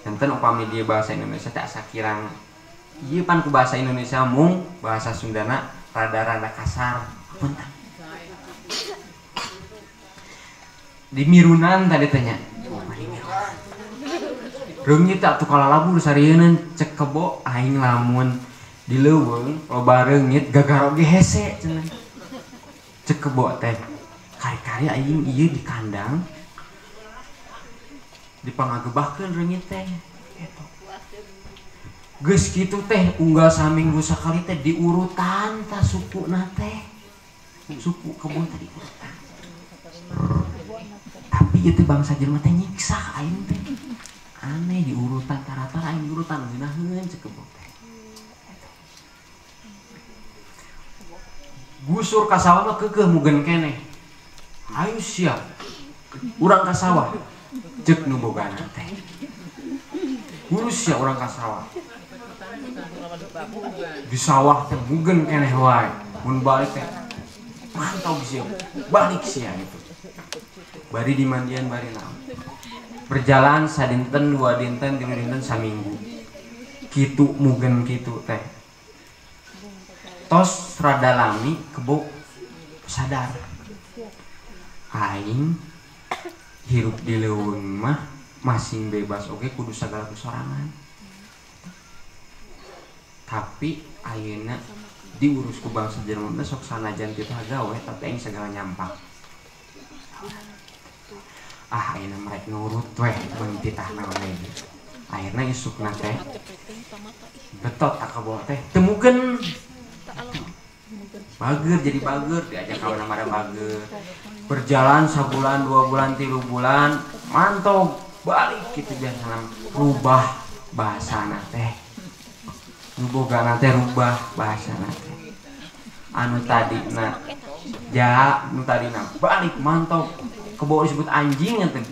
Enten upami dia bahasa Indonesia teh asa kirang ieu pan ku bahasa Indonesia mung bahasa Sundana rada-rada kasar. Punten. Di mirunan tadi tanya. Reungit atuh kalalabur sarieun cek kebo aing lamun di leuweung loba reungit gagaro ge hese cenah. Cek kebo teh kari-kari aing ieu di kandang dipangagebahkeun reungit teh eta. Geus kitu teh unggal saminggu sakali teh diurutan tah sukuna teh. Suku kebo teh diurutan. Tapi itu bangsa jelema teh nyiksa aing teh. Aneh diurutan tara-tara aing diurutan ngeunaheun cek kebo teh. Gusur ka sawah mah keukeuh mugen keneh. Ayo siap. Urang ka sawah. Cek nu bogana teh. Urus sia urang ka sawah. Di sawah teh mugen keneh wae. Mun balik teh mantau sia. Balik sia gitu. Bari dimandian bari naon. Berjalan sadinten, dua dinten, tilu dinten, saminggu. Kitu mugen kitu teh. Tos rada lami kebo sadar. Aing hirup di leuweung mah masing bebas oge kudu sagala ku sorangan. Tapi ayeuna diurus ku bangsa jelema teh sok sanajan titah gawe tapi aing sagala nyampak. Ah ayeuna merek nurut weh mun titah naon deui. Akhirna isukna teh betot ka kebo teh temukeun. Bager jadi bager diajak kawan sama bager. Berjalan sabulan, 2 bulan, 3 bulan, mantap balik gitu biasa rubah bahasana teh. Nu bogana teh rubah bahasana teh. Anu tadina ja, nu tadina balik mantap kebo disebut anjing teh.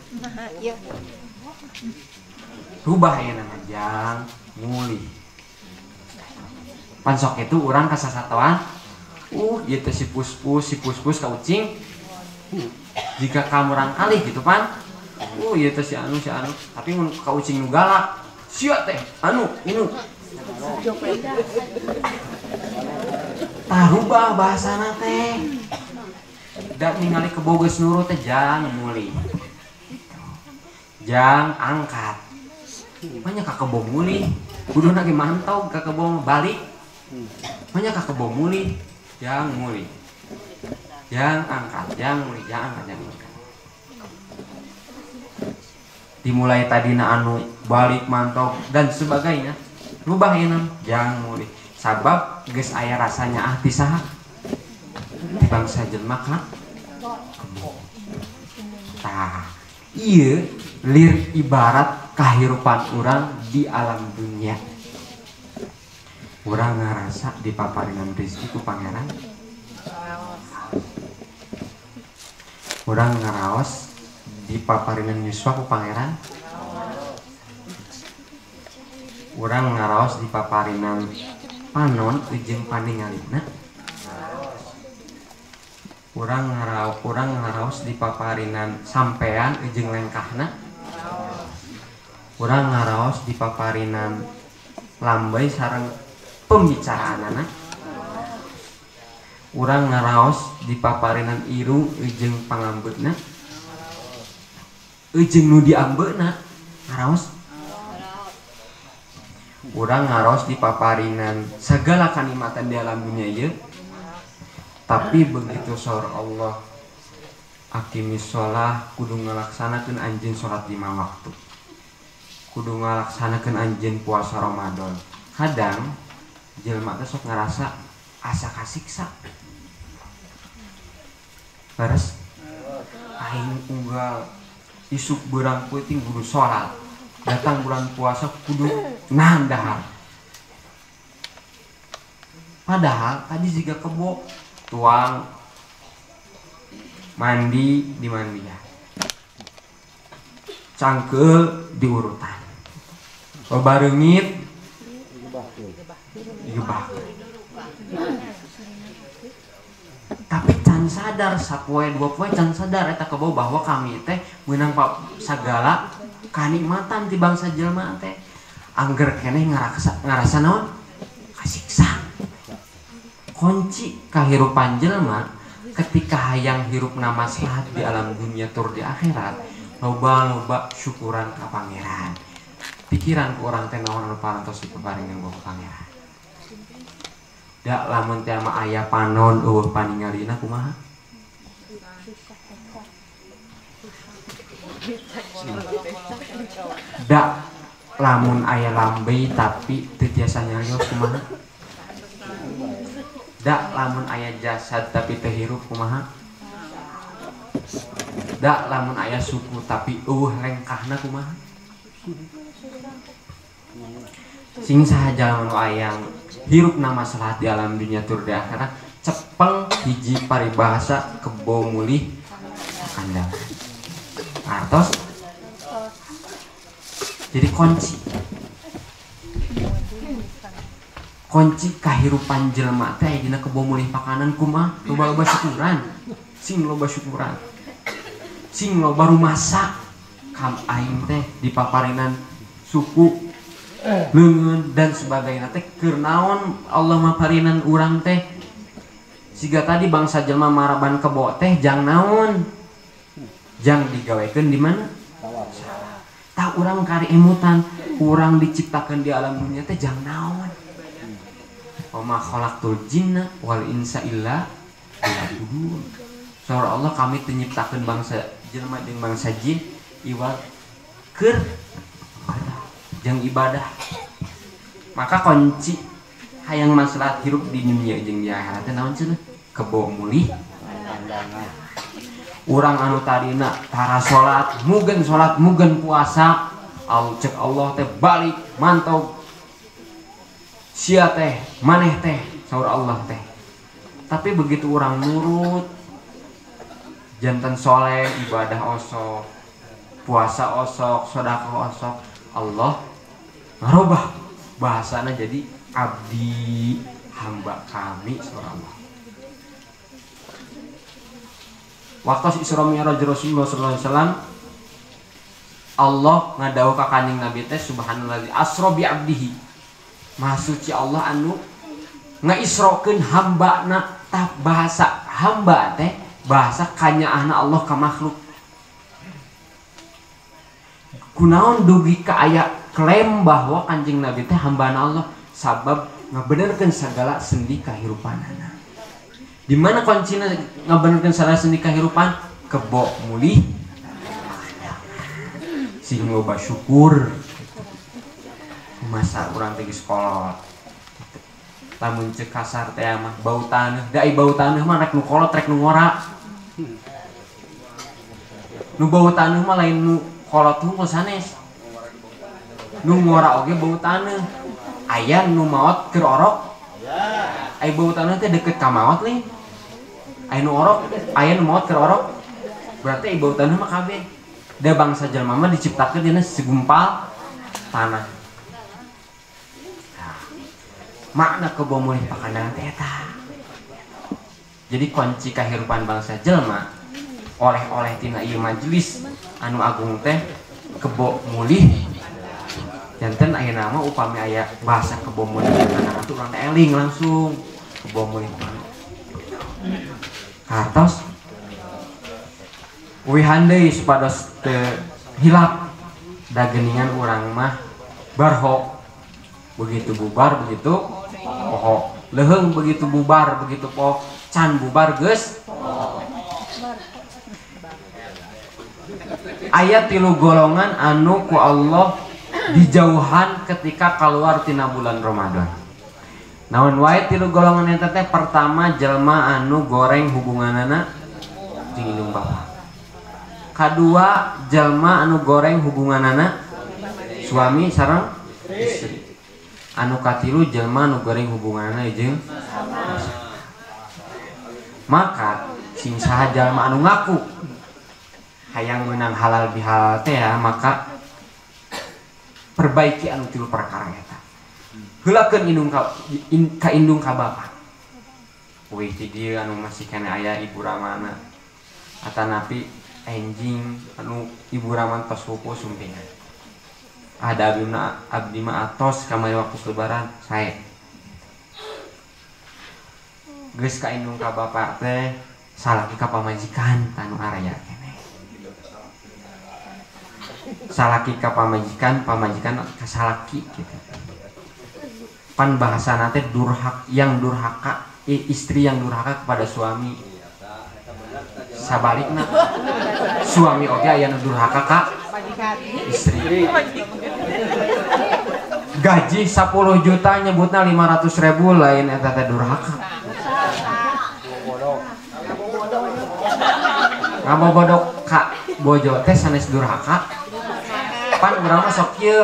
Rubah ya nama jang mulih. Pansok itu orang kasasatoan, gitu si pus-pus ka ucing. Jika kamu orang kali gitu pan, gitu si anu tapi mun ka ucing nu galak, sia teh anu inu. Tah rubah bahasana teh. Da ningali kebo geus nurut teh jang mulih. Jang angkat. Banyak ka kebo mulih, kuduna ge mantau ka kebo balik. Banyak ka kebo mulih, jang mulih. Jang angkat, jang mulih, jang angkat, jang angkat. Dimulai tadina anu balik mantau dan sebagainya. Rubah ieu jang mulih. Sabab geus aya rasanya ah ti saha? Ti bangsa jelema ka kebo. Tah, ieu lir ibarat kahirupan urang di alam dunia. Urang ngarasa dipaparinan rezeki ku pangeran. Urang ngaraos dipaparinan yuswa ku pangeran. Urang ngaraos dipaparinan panon jeung paningalina. Urang ngaraos dipaparinan sampean jeung lengkahna. Urang ngaraos dipaparinan lambai sareng pembicaraanana. Urang ngaraos dipaparinan irung jeung pangambeutna. Jeung nu diambeuna ngaraos. Urang ngaraos di paparinan segala kanikmatan di alam dunia ieu. Tapi begitu saur Allah aqimis shalah kudu ngalaksanakeun anjeun salat 5 waktu. Kudu ngalaksanakeun anjeun puasa Ramadan. Kadang jelema teh sok ngarasa asa kasiksa. Leres aing unggal isuk beurang peuting kudu salat. Datang bulan puasa kudu nahan dahar. Padahal tadi jiga kebo tuang mandi di mandian, cangkeul diurutan, bareungit digebah. Tapi can sadar sapoe dua poe can sadar eta kebo bahwa kami teh meunang sagala kanikmatan ti bangsa jelema teh. Angger keneh ngarasa naon? Kasiksa. Kunci kahirupan jelema ketika hayang hirupna maslahat di alam dunia tur di akhirat, loba-loba syukuran ka pangeran. Pikiran ku urang teh naon anu parantos dipaparingan ku pangeran. Da lamun teh mah aya panon eueuh paningalina kumaha? Da lamun aya lambe tapi teu tiasa nyarios kumaha? Da lamun aya jasad tapi teu hirup kumaha? Da lamun aya suku tapi eueuh lengkahna kumaha? Sing saha jalma nu hayang hirupna maslahat di alam dunia tur di akhirat, cepeng hiji paribahasa kebo mulih kandang. Artos jadi kunci kahirupan jelema teh dina kebo mulih pakanan kumaha? Loba-loba syukuran, sing loba syukuran, sing loba rumasa. Kam aing teh dipaparinan suku leungeun dan sebagainya teh keur naon Allah maparinan urang teh. Siga tadi bangsa jelema maraban kebo teh jang naon? Jang digawekeun di mana? Tah urang kari emutan, urang diciptakeun di alam dunia teh jang naon? Wa ma khalaqtul jinna wal insa illa liya'budun. Saur Allah kami teu nyiptakeun bangsa jelema jeung bangsa jin iwal keur jang ibadah. Maka kunci hayang maslahat hirup di dunia jeung di akhirat teh naon cenah? Kebo mulih. Urang anu tadina tara salat, mugen salat, mugen puasa, cek Allah teh balik mantau sia teh, maneh teh, saur Allah teh. Tapi begitu orang nurut, jantan soleh, ibadah osok, puasa osok, sedekah osok, Allah ngarubah bahasana jadi abdi hamba kami saur Allah. Waktu Isra Mi'raj Rasulullah sallallahu alaihi wasallam, Allah ngadawuh ka Kanjeng Nabi teh subhanallazi asra bi abdihi. Maha suci Allah anu ngaisrokeun hambana. Tah bahasa hamba teh bahasa kanyaahna Allah ka makhluk. Kunaon dugi ka aya klaim bahwa Kanjeng Nabi teh hambana Allah sabab ngabenerkeun sagala sendi kahirupanana. Di mana kuncina ngabenerkeun sagala sendi kahirupan? Kebo mulih sing loba syukur. Masa urang teh geus kolot. Lamun ceuk kasar teh mah bau taneuh, da ai bau taneuh mah rek nu kolot rek nu ngora. Nu bau taneuh mah lain nu kolot hungkul sanes. Nu ngora oge bau taneuh. Aya nu maot keur orok. Ai bau taneuh teh deket ka maot lin. Aya nu orok, aya nu maot keur orok. Berarti ai bau taneuh mah kabeh. Da bangsa jelema mah diciptakeun dina segumpal tanah. Makna kebo mulih pakandangan teh eta. Jadi kunci kahirupan bangsa jelema oleh-oleh tina ieu majelis anu agung teh kebo mulih. Janten ayeuna mah upami aya bahasa kebo mulih pakandangan tuh urang teh eling langsung kebo mulih pakandangan. Kartos uwihan deui supados teu Hilap da geuningan urang mah barho. Begitu bubar begitu poho. Leuheung begitu bubar begitu poho. Can bubar geus. Aya 3 golongan anu ku Allah dijauhan ketika keluar tina bulan Ramadan. Naon wae 3 golongan eta teh? Pertama, jelma anu goreng hubunganana jeung indung bapa. Kadua, jelma anu goreng hubunganana suami sareng istri. Anu katilu, jelma anu goreng hubunganana jeung maka sing saha jalma anu ngaku hayang menang halal bihalal teh ya, maka perbaiki anu 3 perkara eta. Heulakeun indung ka indung ka bapa. Wih ti dieu anu masih keneh aya ibu ramana atanapi enjing anu ibu raman tos pupuh sumpingan. Ada abdina abdi mah atos kamari waktu lebaran sae. Geus ka indung ka bapa teh salaki ka pamajikan tanu araya keneh. Salaki ka pamajikan, pamajikan ka salaki gitu. Pan bahasana teh durhak, yang durhaka, istri yang durhaka kepada suami. Sabalikna suami oge aya nu durhaka ka istri. Gaji 10 juta nyebutna 500.000 lain eta teh durhaka. Ngabobodok ka bojo teh sanes durhaka. Pan urang mah sok kieu,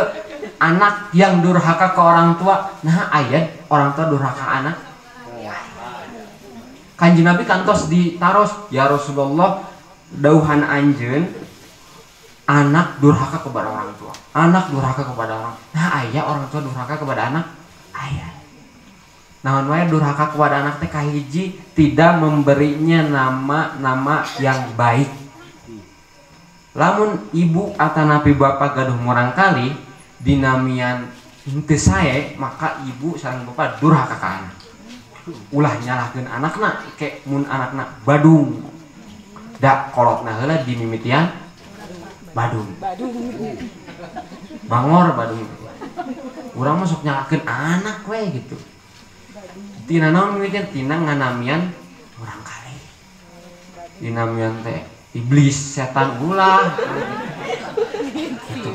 anak yang durhaka ke orang tua, nah aya orang tua durhaka anak. Kanjeng Nabi kantos ditaros, ya Rasulullah, dauhan anjeun anak durhaka kepada orang tua, anak durhaka kepada orang. Nah aya orang tua durhaka kepada anak, aya. Naon wae durhaka kepada anak teh kahiji tidak memberinya nama-nama yang baik. Lamun ibu atanapi bapak gaduh murangkali dinamian henteu sae, maka ibu sareng bapak durhaka ka anak. Ulah nyalahkeun anakna ke mun anakna badung. Da kolotna heula dimimitian badung. Bangor badung. Urang mah sok nyalahkeun anak we gitu. Tina naon mimitian? Tina nganamian murangkali. Dinamian teh iblis setan ulah gitu.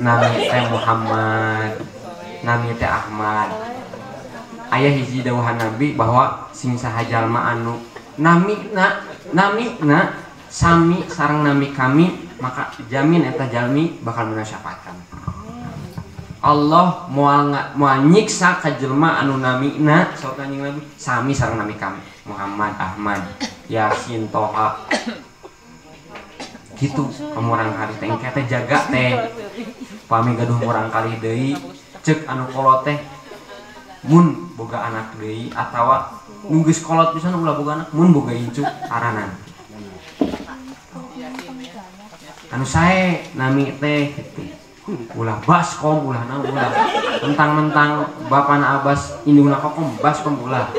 Nami teh Muhammad, nami teh Ahmad. Aya hiji dawuhan Nabi bahwa sing saha jalma anu namina sami sareng nami kami, maka jamin eta jalmi bakal meunang syafaat kami. Allah moal nyiksa ka jelma anu namina saur Kanjeng Nabi sami sareng nami kami, Muhammad, Ahmad, Yasin, Toha. Gitu murang kali teh engke teh jaga teh. Pami gaduh murang kali deui ceuk anu kolot teh mun boga anak deui atawa nu geus kolot pisan ulah boga anak, mun boga incu aranan. Anu sae nami teh gitu. Ulah baskom ulah naon ulah. Mentang-mentang bapana Abbas indungna kokom baskom ulah.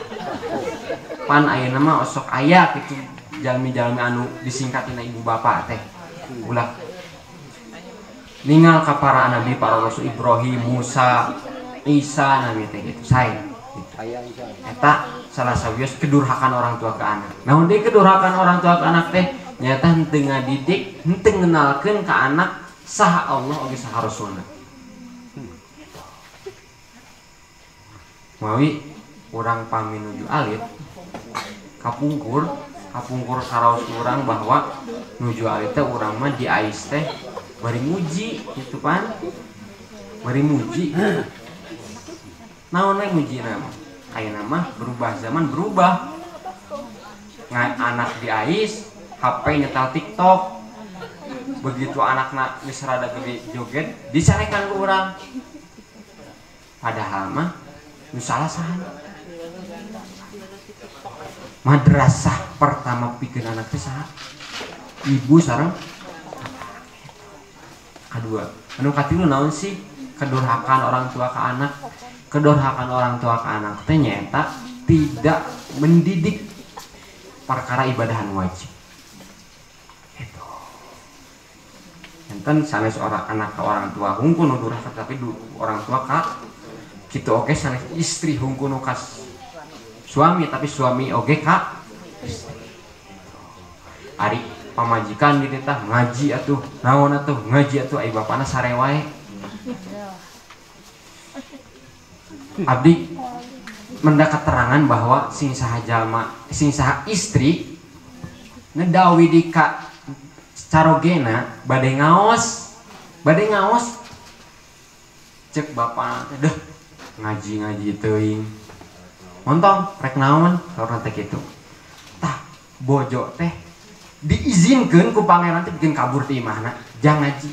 Pan ayeuna mah osok aya kitu jalmi-jalmi anu disingkatina ibu bapak teh. Ulah ningal ka para nabi, para rasul Ibrahim, Musa, Isa nami teh gitu sae. Eta salah sawios kedurhakan orang tua ke anak. Naon deui kedurhakan orang tua ke anak teh nyata henteu ngadidik, henteu ngenalkeun ka anak saha Allah oge saha Rasulna. Mawi urang pami nuju alit kapungkur karaos urang bahwa nuju alit teh urang mah diais teh bari muji gitu pan. Bari muji. Naon we mujina mah? Ayeuna mah berubah zaman berubah. Anak diais, HP nyetel TikTok. Begitu anakna geus rada gede joget, dicarekan ku urang. Padahal mah nu salah saha? Madrasah pertama pikeun anak teh saha? Ibu sareng kadua. Anu katilu naon sih kedurhakaan orang tua ke anak? Kedurhakaan orang tua ke anak teh nyaeta tidak mendidik perkara ibadahan wajib. Itu. Enten sanes orang anak ke orang tua hungkul nu durhaka tapi orang tua ka kitu oge sanes istri hungkul nu ka suami tapi suami oge ka istri. Ari pamajikan di teh ngaji atuh naon atuh ngaji atuh ai bapana sare wae. Abdi mendak keterangan bahwa sing saha jalma sing saha istri ngedawi di ka carogena bade ngaos cek bapak deh ngaji-ngaji teuing montong rek naon saurna teh kitu tah bojo teh diizinkeun ku pangeran teh bikin kabur ti imahna jang ngaji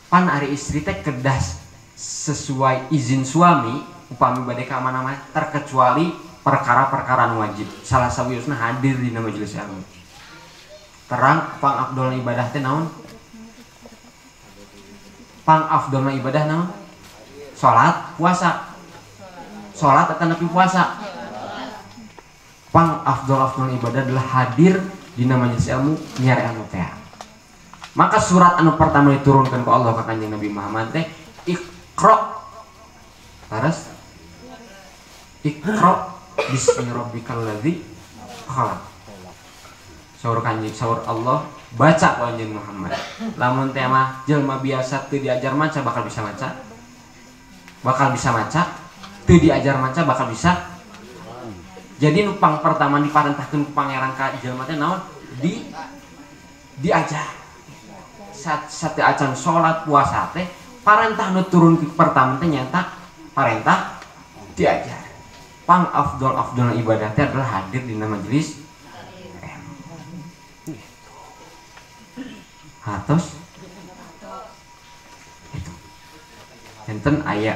pan ari istri teh kedah sesuai izin suami upami bade ka mana-mana terkecuali perkara-perkara wajib salah sawiosna hadir dina majelis ilmu. Terang pang afdolna ibadah teh naon? Pang afdolna ibadah naon? Salat, puasa. Salat atau nepi puasa? Pang afdol-afdolna ibadah adalah hadir dina majelis ilmu nyari anu teh. Maka surat anu pertama diturunkan ku Allah ka Kanjeng Nabi Muhammad teh Iqra. Terus Iqra bismi rabbikal ladzi khalaq. Saur kanjeng saur Allah baca ku anjeun Muhammad. Lamun teh mah jelema biasa teu diajar maca bakal bisa maca. Bakal bisa maca, teu diajar maca bakal bisa. Jadi nu pang pertama diparentahkeun ku pangeran ka jelema teh naon? Di diajar. Sate acan salat puasa teh parentah nu turun pertama teh nyata parentah diajar. Pang afdol-afdol ibadah teh adalah hadir dina majelis hatos itu enten aya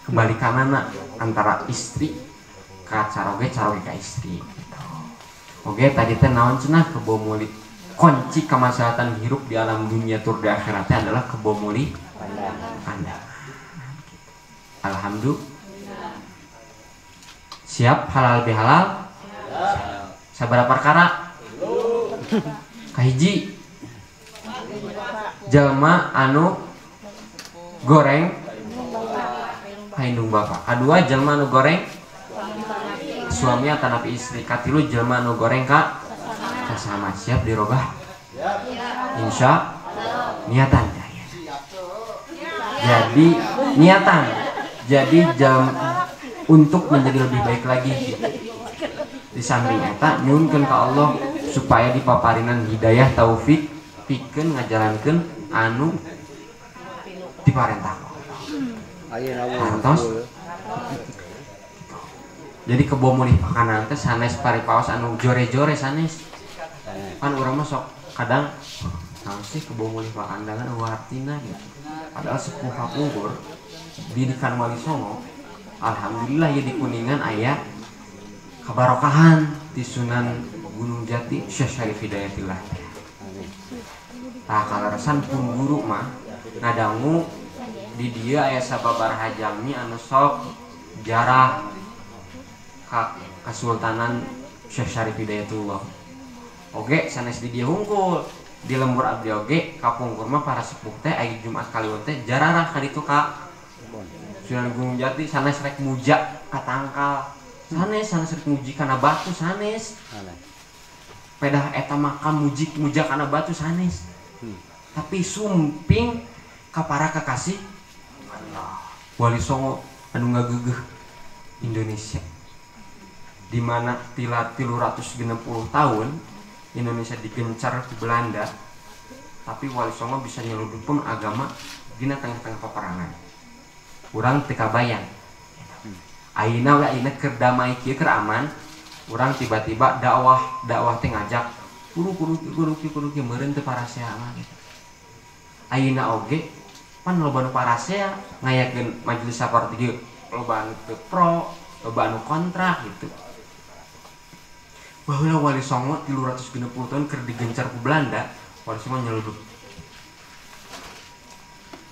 kebalikanana antara istri ka caroge caroge ka istri gitu. Oke tadi teh naon cenah kebo muli kunci kemaslahatan hirup di alam dunia tur di akhirat teh adalah kebo muli pandangan gitu. Alhamdulillah siap halal bihalal sabaraha perkara kahiji jalma anu goreng kaindung bapak, kadua jalma anu goreng suami atanapi istri, katilu jalma anu goreng ka sasama. Siap dirobah? Insya niatan. Jadi niatan. Jadi jam untuk menjadi lebih baik lagi. Di samping eta nyuhunkeun ka Allah supaya dipaparinan hidayah taufik pikeun ngajalankeun anu diparentah. Hartos. Jadi kebo mulih pakanan teh sanes paripaos anu jore-jore sanes. Pan urang mah sok kadang naon sih kebo mulih pakandangan eueuh artina gitu. Padahal sepuh kapungkur didikan Wali Songo, alhamdulillah ya di Kuningan aya kabarokahan di Sunan Gunung Jati Syekh Syarif Hidayatullah. Tah kaleresan pun guru mah ngadangu di dieu aya sababaraha jalmi anu sok jarah ka Kasultanan Syekh Syarif Hidayatullah. Oge sanes di dieu hungkul di lembur abdi oge kapungkur mah para sepuh teh aya Jumat Kaliwon teh jararah ka ditu ka Sunan Gunung Jati sanes rek muja ka tangkal. Sanes sanes rek muji kana batu sanes. Pedah eta makam muji muja kana batu sanes. Tapi sumping ka para kekasih Allah. Wali Songo anu ngageugeuh Indonesia. Di mana 360 tahun Indonesia digencar ku Belanda, tapi Wali Songo bisa nyelundupkeun agama dina tengah-tengah peperangan. Urang teu kabayang. Ayeuna we ayeuna keur damai kieu keur aman, urang tiba-tiba dakwah teh ngajak kudu kudu kudu kudu kieu meureun teu parasea mah gitu. Ayeuna oge pan loba nu parasea ngayakeun majelis saparti ieu, loba anu teu pro, loba anu kontra gitu. Baheula Wali Songo 360 tahun keur digencar ku Belanda, Wali Songo nyeludup.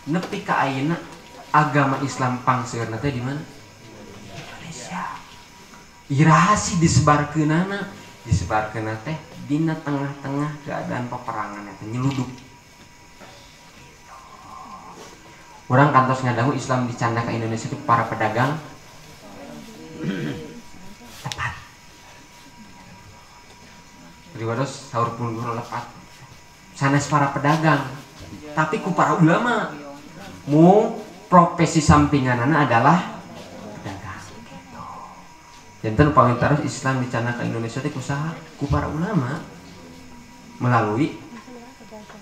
Nepi ka ayeuna agama Islam pangseueurna teh di mana? Indonesia. Iraha sih disebarkeunana? Disebarkeunna teh dina tengah-tengah keadaan peperangan eta nyeludup. Urang kantos ngadangu Islam dicandak ke Indonesia itu para pedagang tepat. Riwados saur pun guru lepat. Sanes para pedagang, tapi ku para ulama. Mu profesi sampinganana adalah pedagang. Gitu. Janten upami taros Islam dicandak ke Indonesia teh kusaha ku para ulama melalui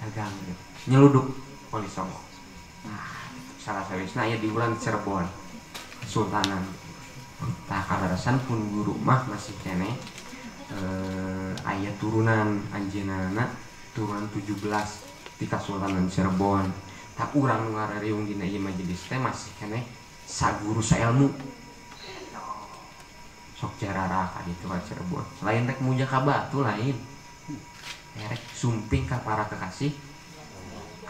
dagang gitu. Nyeludup Wali Songo. Nah, salah sawisna aya di urang Cirebon, Kesultanan. Tah kaleresan pun guru mah masih keneh aya turunan anjeunna turunan 17 di Kasultanan Cirebon. Tah urang nu ngarariung dina ieu majelis teh masih keneh saguru saelmu. Sok jarara ka ditu ka Cirebon. Lain rek muja ka batu lain. Rek sumping ka para kekasih.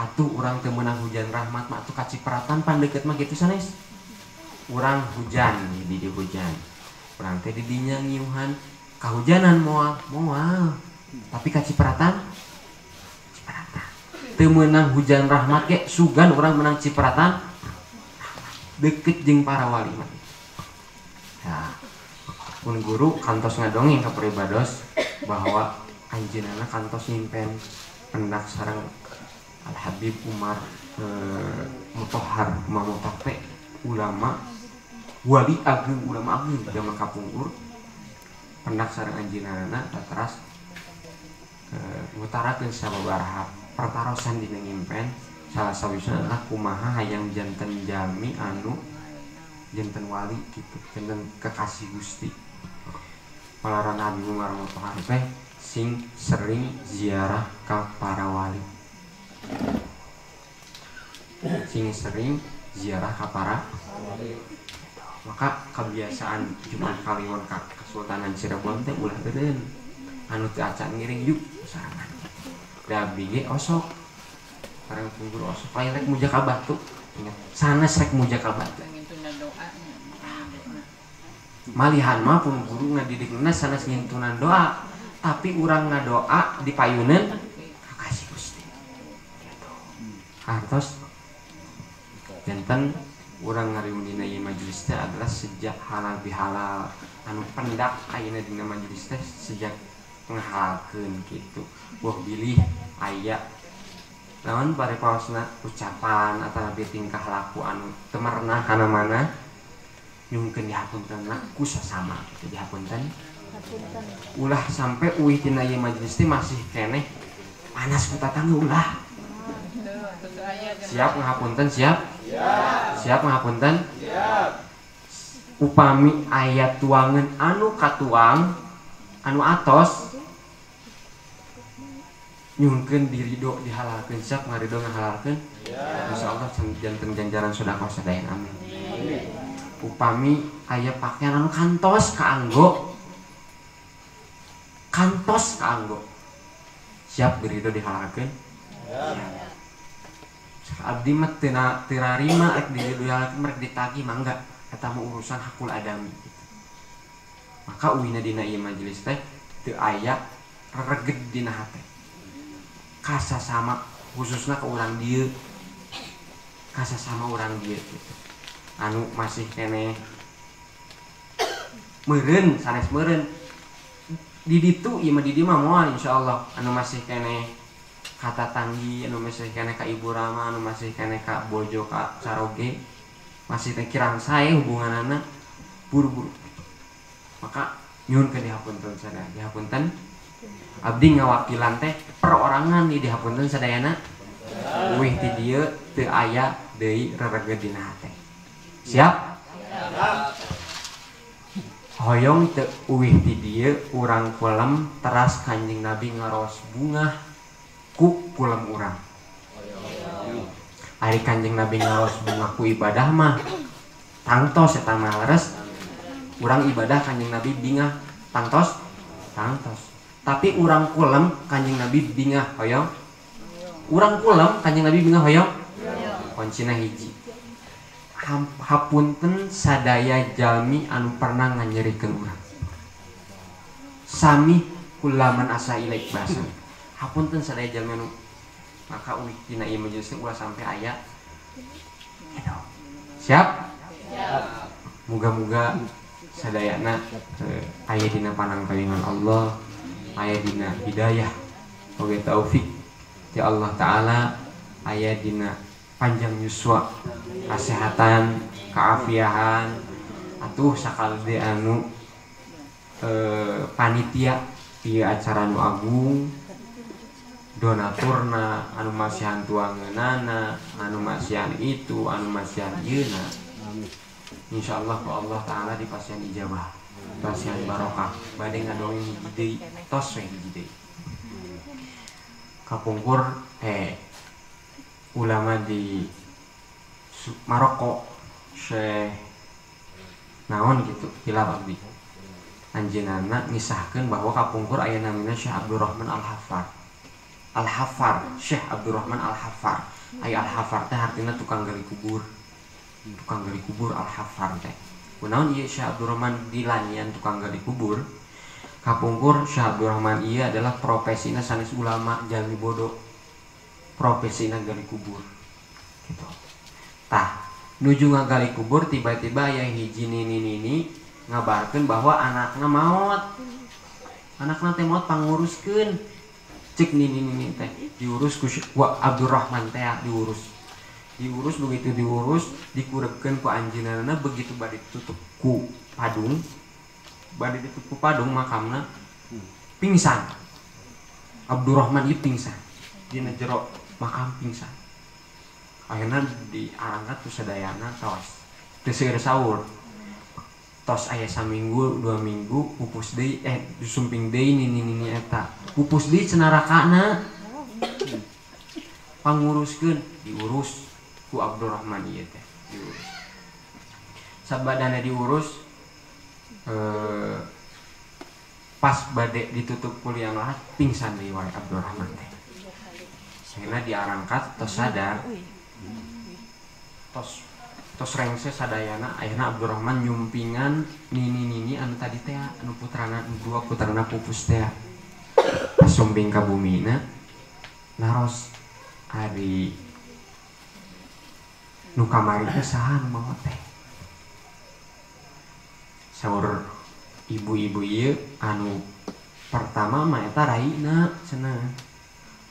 Atuh urang teu meunang hujan rahmat mah atuh kacipratan pan deukeut mah kitu sanes. Urang hujan di dieu hujan. Urang teh di dinya ngiuhan kahujanan moal moal. Tapi kacipratan cipratan. Teu meunang hujan rahmat ge sugan urang meunang cipratan deukeut jeung para wali mah. Nah, pun guru kantos ngadongeng ka pribados bahwa anjeunna kantos nyimpen pendak sareng Al Habib Umar Mutahhar, Umar Mutahhar ulama wali agung, ulama agung zaman kapungkur pendak sareng anjeunna teras ngutarakeun sababaraha pertarosan dina ngimpen. Salah sawisna adalah kumaha hayang janten jalmi anu janten wali gitu, janten kekasih Gusti. Palaran Habib Umar Mutahhar teh sing sering ziarah ka para wali. Sing sering ziarah ka para wali. Maka kebiasaan Jumat Kaliwon ka Kesultanan Cirebon teh ulah eureun. Anu teu acan ngiring yuk sarangan. Da abdi ge osok. Sareng punggur osok lain rek muja ka batu. Ingat, sanes rek muja ka batu. Malihan mah pun guru ngadidikna sanes ngintunan doa, tapi urang ngadoa di payuneun kakasih Gusti. Gitu. Hartos janten urang ngariung dina ieu majelis teh adalah sejak halal bihalal anu pendak ayeuna dina majelis teh sejak ngahalalkeun kitu. Boh bilih aya naon paripaosna ucapan atanapi tingkah laku anu teu merenah kana mana nyungkeun dihapuntenna ku sasama kitu dihapunten. Ulah sampai uih tina ieu majelis teh masih keneh panas ku tatangga ulah. Siap ngahapunten siap? Siap. Siap ngahapunten? Siap. Upami aya tuangan anu katuang anu atos nyungkeun dirido dihalalkeun siap ngarido ngahalalkeun? Siap. Insyaallah janten ganjaran sedekah sadayana amin. Upami aya pakaian anu kantos kaanggo kantos kaanggo siap dirido dihalalkeun? Siap. Abdi mah teu narima rek dirido dihalalkeun rek ditagih mangga eta mah urusan hakul adami gitu. Maka uwina dina ieu majelis teh teu aya rereged dina hate kasasama khususna ke urang dieu kasasama urang dieu gitu. Anu masih keneh meureun sanes meureun di ditu ieu mah di dieu mah moal insyaallah anu masih keneh ka tatanggi anu masih keneh ka ibu rama anu masih keneh ka bojo ka caroge masih teh kirang sae hubunganana buru-buru. Maka nyuhun ke dihapunten sadaya dihapunten abdi ngawakilan teh perorangan di dihapunten sadayana uih ti dieu teu aya deui rereged dina hate. Siap? Siap. Hoyong teu uih ti dieu urang kulem teras Kanjeng Nabi ngaros bungah ku kulem urang. Ari Kanjeng Nabi ngaros bungah ku ibadah mah tangtos eta mah leres. Urang ibadah Kanjeng Nabi bingah tangtos tangtos. Tapi urang kulem Kanjeng Nabi bingah hoyong. Urang kulem Kanjeng Nabi bingah hoyong. Kuncina hiji. Hapunten sadaya jalmi anu pernah nganyerikeun urang. Sami Kulaman asa ilaik basan. Hapunten sadaya jalmi nu maka uih dina ieu majelis ulah sampai aya. Gitu. Siap? Siap. Muga-muga sadayana aya dina panangtayungan Allah, aya dina hidayah, oge taufik ti Allah Ta'ala, aya dina panjang yuswa, kasehatan, kaafiahan, atuh sakali anu panitia ieu acara nu agung, donaturna, anu masihan tuangeunana, anu masihan itu, anu masihan ieuna. Insyaallah ku Allah Ta'ala dipasihan ijabah, pasihan barokah, bade ngadongeng hiji deui, tos we hiji deui. Kapungkur ulama di Maroko, Syekh naon gitu, hilap abdi. Anjeunna ngisahkeun bahwa kapungkur aya namina Syekh Abdurrahman Al-Hafar. Al-Hafar, Syekh Abdurrahman Al-Hafar. Aya Al-Hafar teh artina tukang gali kubur. Tukang gali kubur Al-Hafar teh. Kunaon ieu Syekh Abdurrahman dilanian tukang gali kubur? Kapungkur Syekh Abdurrahman ieu adalah profesina sanes ulama jalmi bodoh. Profesina gali kubur. Gitu. Tah, nuju ngagali kubur tiba-tiba aya hiji nini-nini ngabarkeun bahwa anakna maot. Anakna teh maot panguruskeun. Cek nini-nini teh diurus ku Abdurrahman teh diurus. Diurus begitu diurus dikurebkeun ku anjeunna begitu bade ditutup ku padung. Bade ditutup ku padung makamna pingsan. Abdurrahman ieu pingsan. Dina jero makam pingsan. Akhirna diarangkat ku sadayana tos. Teu seueur saur. Tos aya saminggu, 2 minggu pupus deui disumping deui nini-nini eta. Pupus deui cenah rakana. Panguruskeun diurus ku Abdurrahman ieu teh, diurus. Sabadana diurus pas bade ditutup ku liang lahat pingsan deui wae Abdurrahman teh. Akhirna diarangkat tos sadar. Tos tos rengse sadayana akhirna Abdurrahman nyumpingan nini-nini anu tadi teh anu putrana dua putrana pupus teh. Pas sumping ka bumina naros ari nu kamari teh saha nu maot teh. Saur ibu-ibu ieu anu pertama mah eta raina cenah,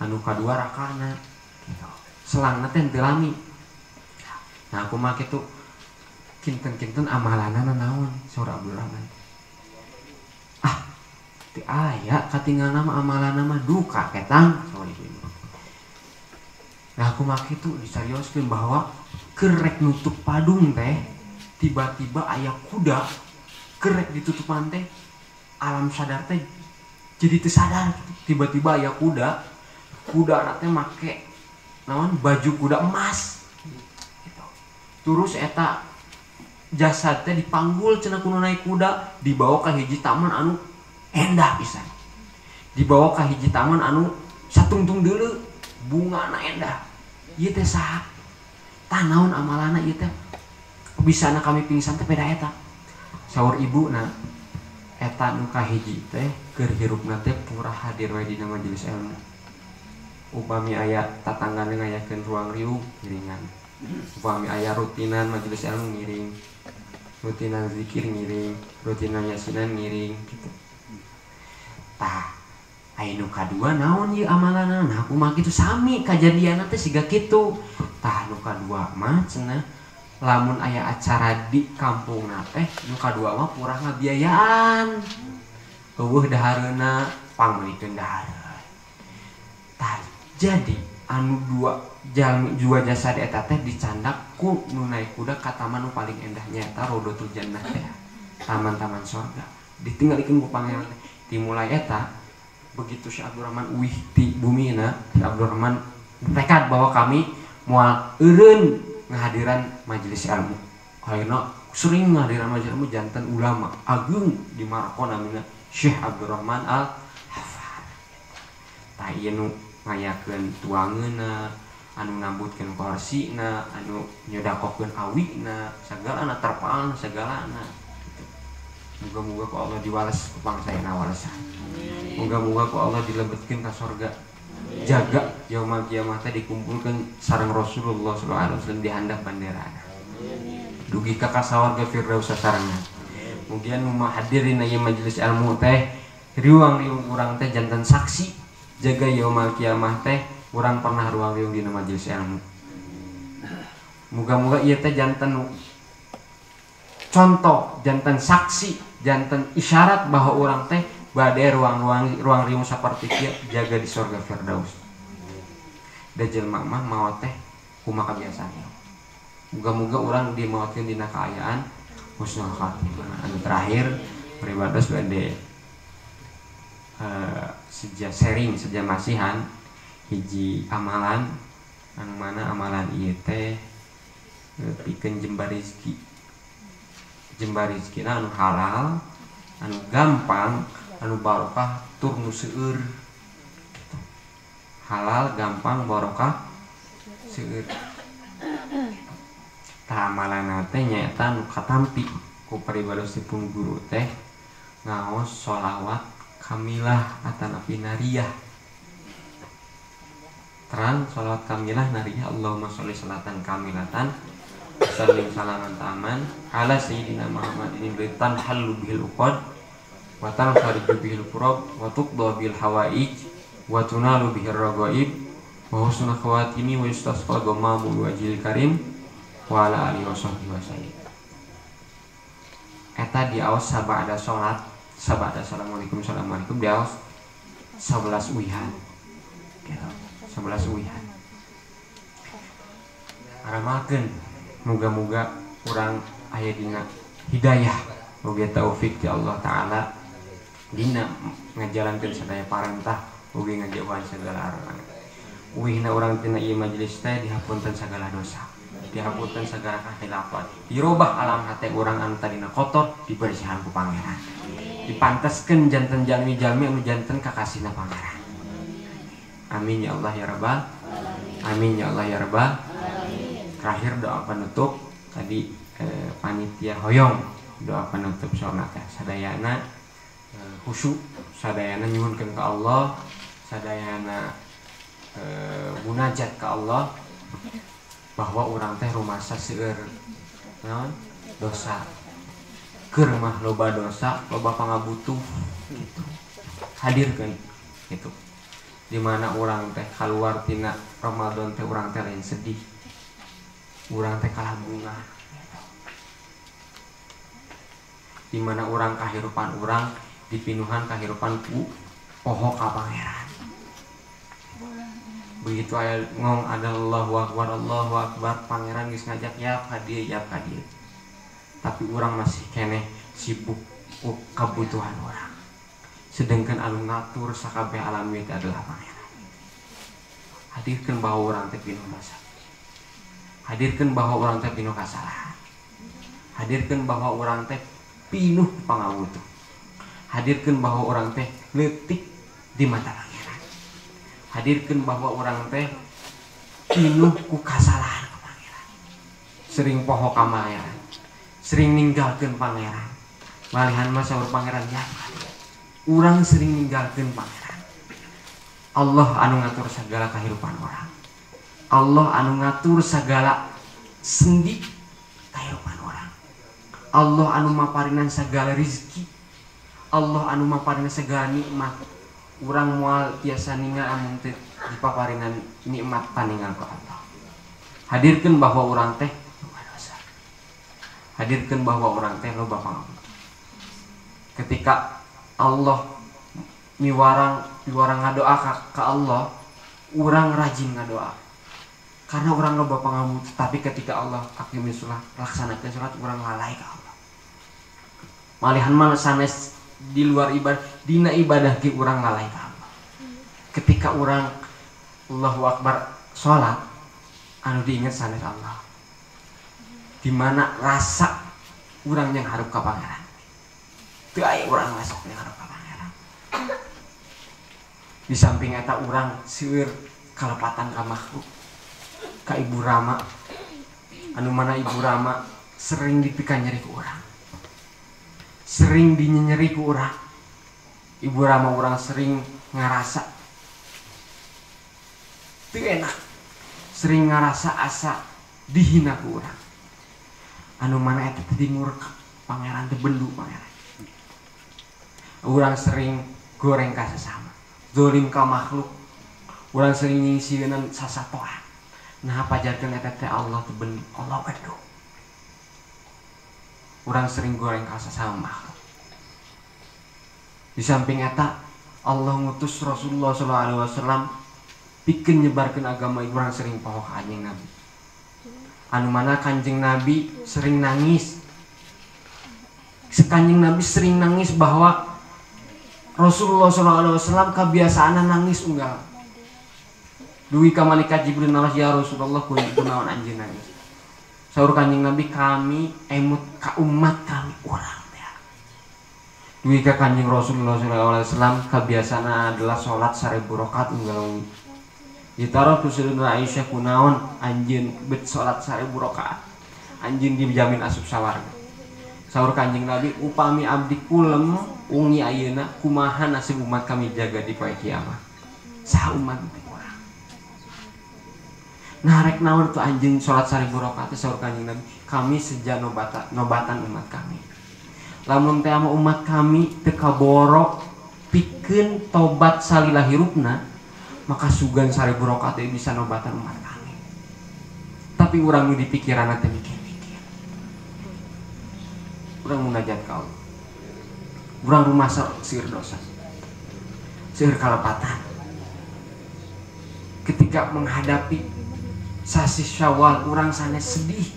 anu kadua rakana gitu. Selangna teh teu lami. Nah aku mah kitu kinten-kinten amalanana naon saur Abdurrahman. Ah, teu aya katinggalna mah amalanna mah duka ketang saur ibu. Nah aku mah kitu disarioskeun bahwa kerek nutup padung teh tiba-tiba aya kuda kerek ditutupan teh alam sadar teh jadi teu sadar gitu. Tiba-tiba aya kuda, kuda teh make naon baju kuda emas. Terus eta jasad teh dipanggul cenah kudu naik kuda dibawa ka hiji taman anu endah pisan. Dibawa ka hiji taman anu satungtung deuleu bungana endah. Ieu teh saha? Tah naon amalana ieu teh? Bisana kami pingsan teh beda eta. Saur ibuna eta nu kahiji teh keur hirupna teh purah hadir we dina majelis ilmu. Upami aya tatanggana ngayakeun ruang riung ngiringan. Upami aya rutinan majelis ilmu ngiring, rutinan zikir ngiring, rutinan yasinan ngiring gitu. Tah, aya nu kadua naon ieu amalanna? Nah kumaha kitu sami kajadianna teh siga kitu. Tah nu kadua mah cenah lamun aya acara di kampungna teh nu kadua mah purah ngabiayaan. Eueuh dahareuna pangmeulikeun dahareun. Tah jadi anu dua jalmi dua jasad eta teh dicandak ku nu naik kuda ka taman nu paling endahnya eta Rodotul Jannah teh, taman-taman sorga ditinggalikeun ku pangeran teh. Dimulai eta begitu Syekh Abdurrahman uih ti bumina, Syekh Abdurrahman tekad bahwa kami moal eureun ngahadiran majelis ilmu. Ayeuna sering ngahadiran majelis ilmu janten ulama agung di Maroko namina Syekh Abdurrahman Al-Hafar. Tah ieu nu ngayakeun tuangeunna, anu nambutkeun korsina, anu nyodakokeun awina, sagalana terpaan sagalana gitu. Muga-muga ku Allah diwales ku pangsayana walesan. Muga-muga ku Allah dilebetkeun ka sorga. Jaga yaumul kiamah teh dikumpulkeun sareng Rasulullah sallallahu alaihi wasallam di handap banderana. Dugi ka kasawarga firdaus sasarengan. Mugian nu hadirin ieu majelis ilmu teh riwang-riwang urang teh janten saksi jaga yaumul kiamah teh urang pernah ruang-riung dina majelis ilmu. Muga-muga ieu teh janten contoh, janten saksi, janten isyarat bahwa urang teh bade ruang riung saperti kieu jaga di surga firdaus. Da jelema mah maot teh kumaha kabiasaan. Muga-muga urang dimaotkeun dina kaayaan husnul khatimah. Anu terakhir pribados bade seja sharing seja masihan hiji amalan anu mana amalan ieu teh pikeun jembar rezeki. Jembar rezekina anu halal, anu gampang, anu barokah tur nu seueur. Halal, gampang, barokah, seueur. Tah amalanna teh nyaeta nu katampi ku paribadosipun guru teh ngaos sholawat kamilah atanapi nariyah. Terang sholawat kamilah nariyah Allahumma sholli salatan kamilatan sallim salaman taman ala sayyidina Muhammadin tan halu bihil uqad wa tanfariju bihil kurab wa tuqda bil hawaij wa tunalu bihir ragaib wa husnul khawatimi wa yustasqal ghamamu bi wajhil karim wa ala alihi wasahbihi wasallam. Eta diaos sabada salat, sabada assalamualaikum assalamualaikum diaos 11 uihan. Gitu, 11 uihan. Aramalkeun muga-muga urang aya dina hidayah, muga taufik ti Allah taala dina ngajalankeun sadaya parentah ugi ngajauhan segala arangan. Uihna urang tina ieu majelis teh dihapunten segala dosa, dihapunten segala kahilafan, dirubah alam hate urang anu tadina kotor dibersihan ku Pangeran, dipanteskeun janten jalmi-jalmi anu janten kakasihna Pangeran. Amin ya Allah ya Rabbal amin ya Allah ya Rabbal. Terakhir doa penutup tadi panitia hoyong doa penutup saurna teh sadayana khusyuk, sadayana nyuhunkeun ka Allah, sadayana munajat ka Allah bahwa urang teh rumasa seueur naon dosa, keur mah loba dosa, loba pangabutuh gitu. Hadirkeun gitu. Di mana urang teh kaluar tina Ramadan teh urang teh lain sedih. Urang teh kalah bunga. Di mana urang kahirupan urang dipinuhan kahirupan ku poho ka Pangeran. Begitu aya ngong ada Allahu Akbar Allahu Akbar Pangeran geus ngajak ya ka dieu ya ka dieu. Tapi urang masih keneh sibuk ku kabutuhan urang. Sedangkan anu ngatur sakabeh alam ieu adalah Pangeran. Hadirkeun bahwa urang teh pinuh dosa. Hadirkeun bahwa urang teh pinuh kasalahan. Hadirkeun bahwa urang teh pinuh pangabutuh. Hadirkeun bahwa urang teh leutik di mata Pangeran. Hadirkeun bahwa urang teh pinuh ku kasalahan ka Pangeran. Sering poho ka Pangeran, sering ninggalkeun Pangeran. Malihan mah saur Pangeran ya urang sering ninggalkeun Pangeran. Allah anu ngatur segala kahirupan urang. Allah anu ngatur segala sendi kahirupan urang. Allah anu maparinan segala rezeki. Allah anu maparinan segala nikmat. Urang moal tiasa ningal amun teu dipaparinan nikmat paningal ku Allah. Hadirkeun bahwa urang teh loba dosa. Hadirkeun bahwa urang teh loba pangabutuh. Ketika Allah miwarang ngadoa ka Allah, urang rajin ngadoa. Karena urang loba pangabutuh, tapi ketika Allah aqimis shalah, laksanakeun salat, urang lalai ka Allah. Malihan mah sanes di luar ibadah, dina ibadah ge urang lalai ka Allah. Ketika urang Allahu Akbar salat, anu diingat sanes Allah. Di mana rasa urang yang harap ka Pangeran. Teu aya urang rasa yang harap ka Pangeran. Di samping eta urang seueur kalepatan ka makhluk, ka Ibu Rama, anu mana Ibu Rama sering dipikan nyeri ku urang. Sering dinyenyeri ku urang. Ibu rama urang sering ngarasa teu enak. Sering ngarasa asa dihina ku urang. Anu mana eta teh ngurek pangeran teh bendu pangeran. Urang sering goreng ka sesama, zolim ka makhluk. Urang sering nyingsieunan sasatoan. Nah pajarkeun eta teh Allah teh bendu, Allah bendu. Urang sering goreng ka sesama makhluk. Di samping eta Allah ngutus Rasulullah sallallahu alaihi wasallam pikeun nyebarkeun agama, urang sering poho ka Kanjeng Nabi. Anu mana Kanjeng Nabi sering nangis. Kanjeng Nabi sering nangis bahwa Rasulullah SAW kebiasaan nangis unggal. Duwi ka malaikat Jibril naros ya Rasulullah kunaon anjeun nangis. Saur Kanjeng Nabi kami emut ka umat kami urang teh. Duwi ka Kanjeng Rasulullah SAW kebiasaan adalah salat 1000 rakaat unggal wengi. Ditaruh ku Sayyidina Aisyah kunaon anjeun bet salat 1000 rakaat. Anjeun dijamin asup sawarga. Saur Kanjeng Nabi upami abdi kulem ungi ayeuna kumaha nasib umat kami jaga di poe kiamat. Saha umat teh urang. Nah rek naon tuh anjeun salat 1000 rakaat saur Kanjeng Nabi kami seja nobatan umat kami. Lamun teh ama umat kami teu kaboro pikeun tobat salila hirupna maka sugan 1000 rakaat teh bisa nobatan umat kami. Tapi urang nu di pikiranna teh mikir. Urang munajat ka Allah. Urang rumasa seueur dosa. Seueur kalepatan. Ketika menghadapi sasi Syawal urang sanes sedih.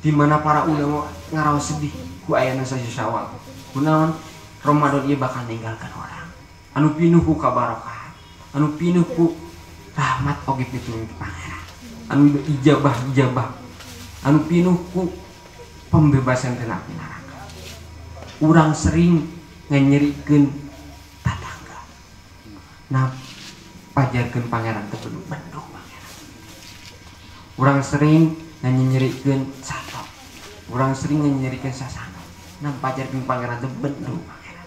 Di mana para ulama ngaraos sedih ku ayana sasi Syawal. Kunaon Ramadan ieu bakal ninggalkan orang. Anu pinuh ku kabarokahan, anu pinuh ku rahmat oge pitulung ti Pangeran. Anu ijabah-ijabah, anu pinuh ku pembebasan tina api neraka. Urang sering nganyerikeun tatangga. Nah, pajarkeun Pangeran teh bendu Pangeran. Urang sering nganyerikeun sato. Urang sering nganyerikeun sasana. Nah, pajarkeun Pangeran teh bendu Pangeran.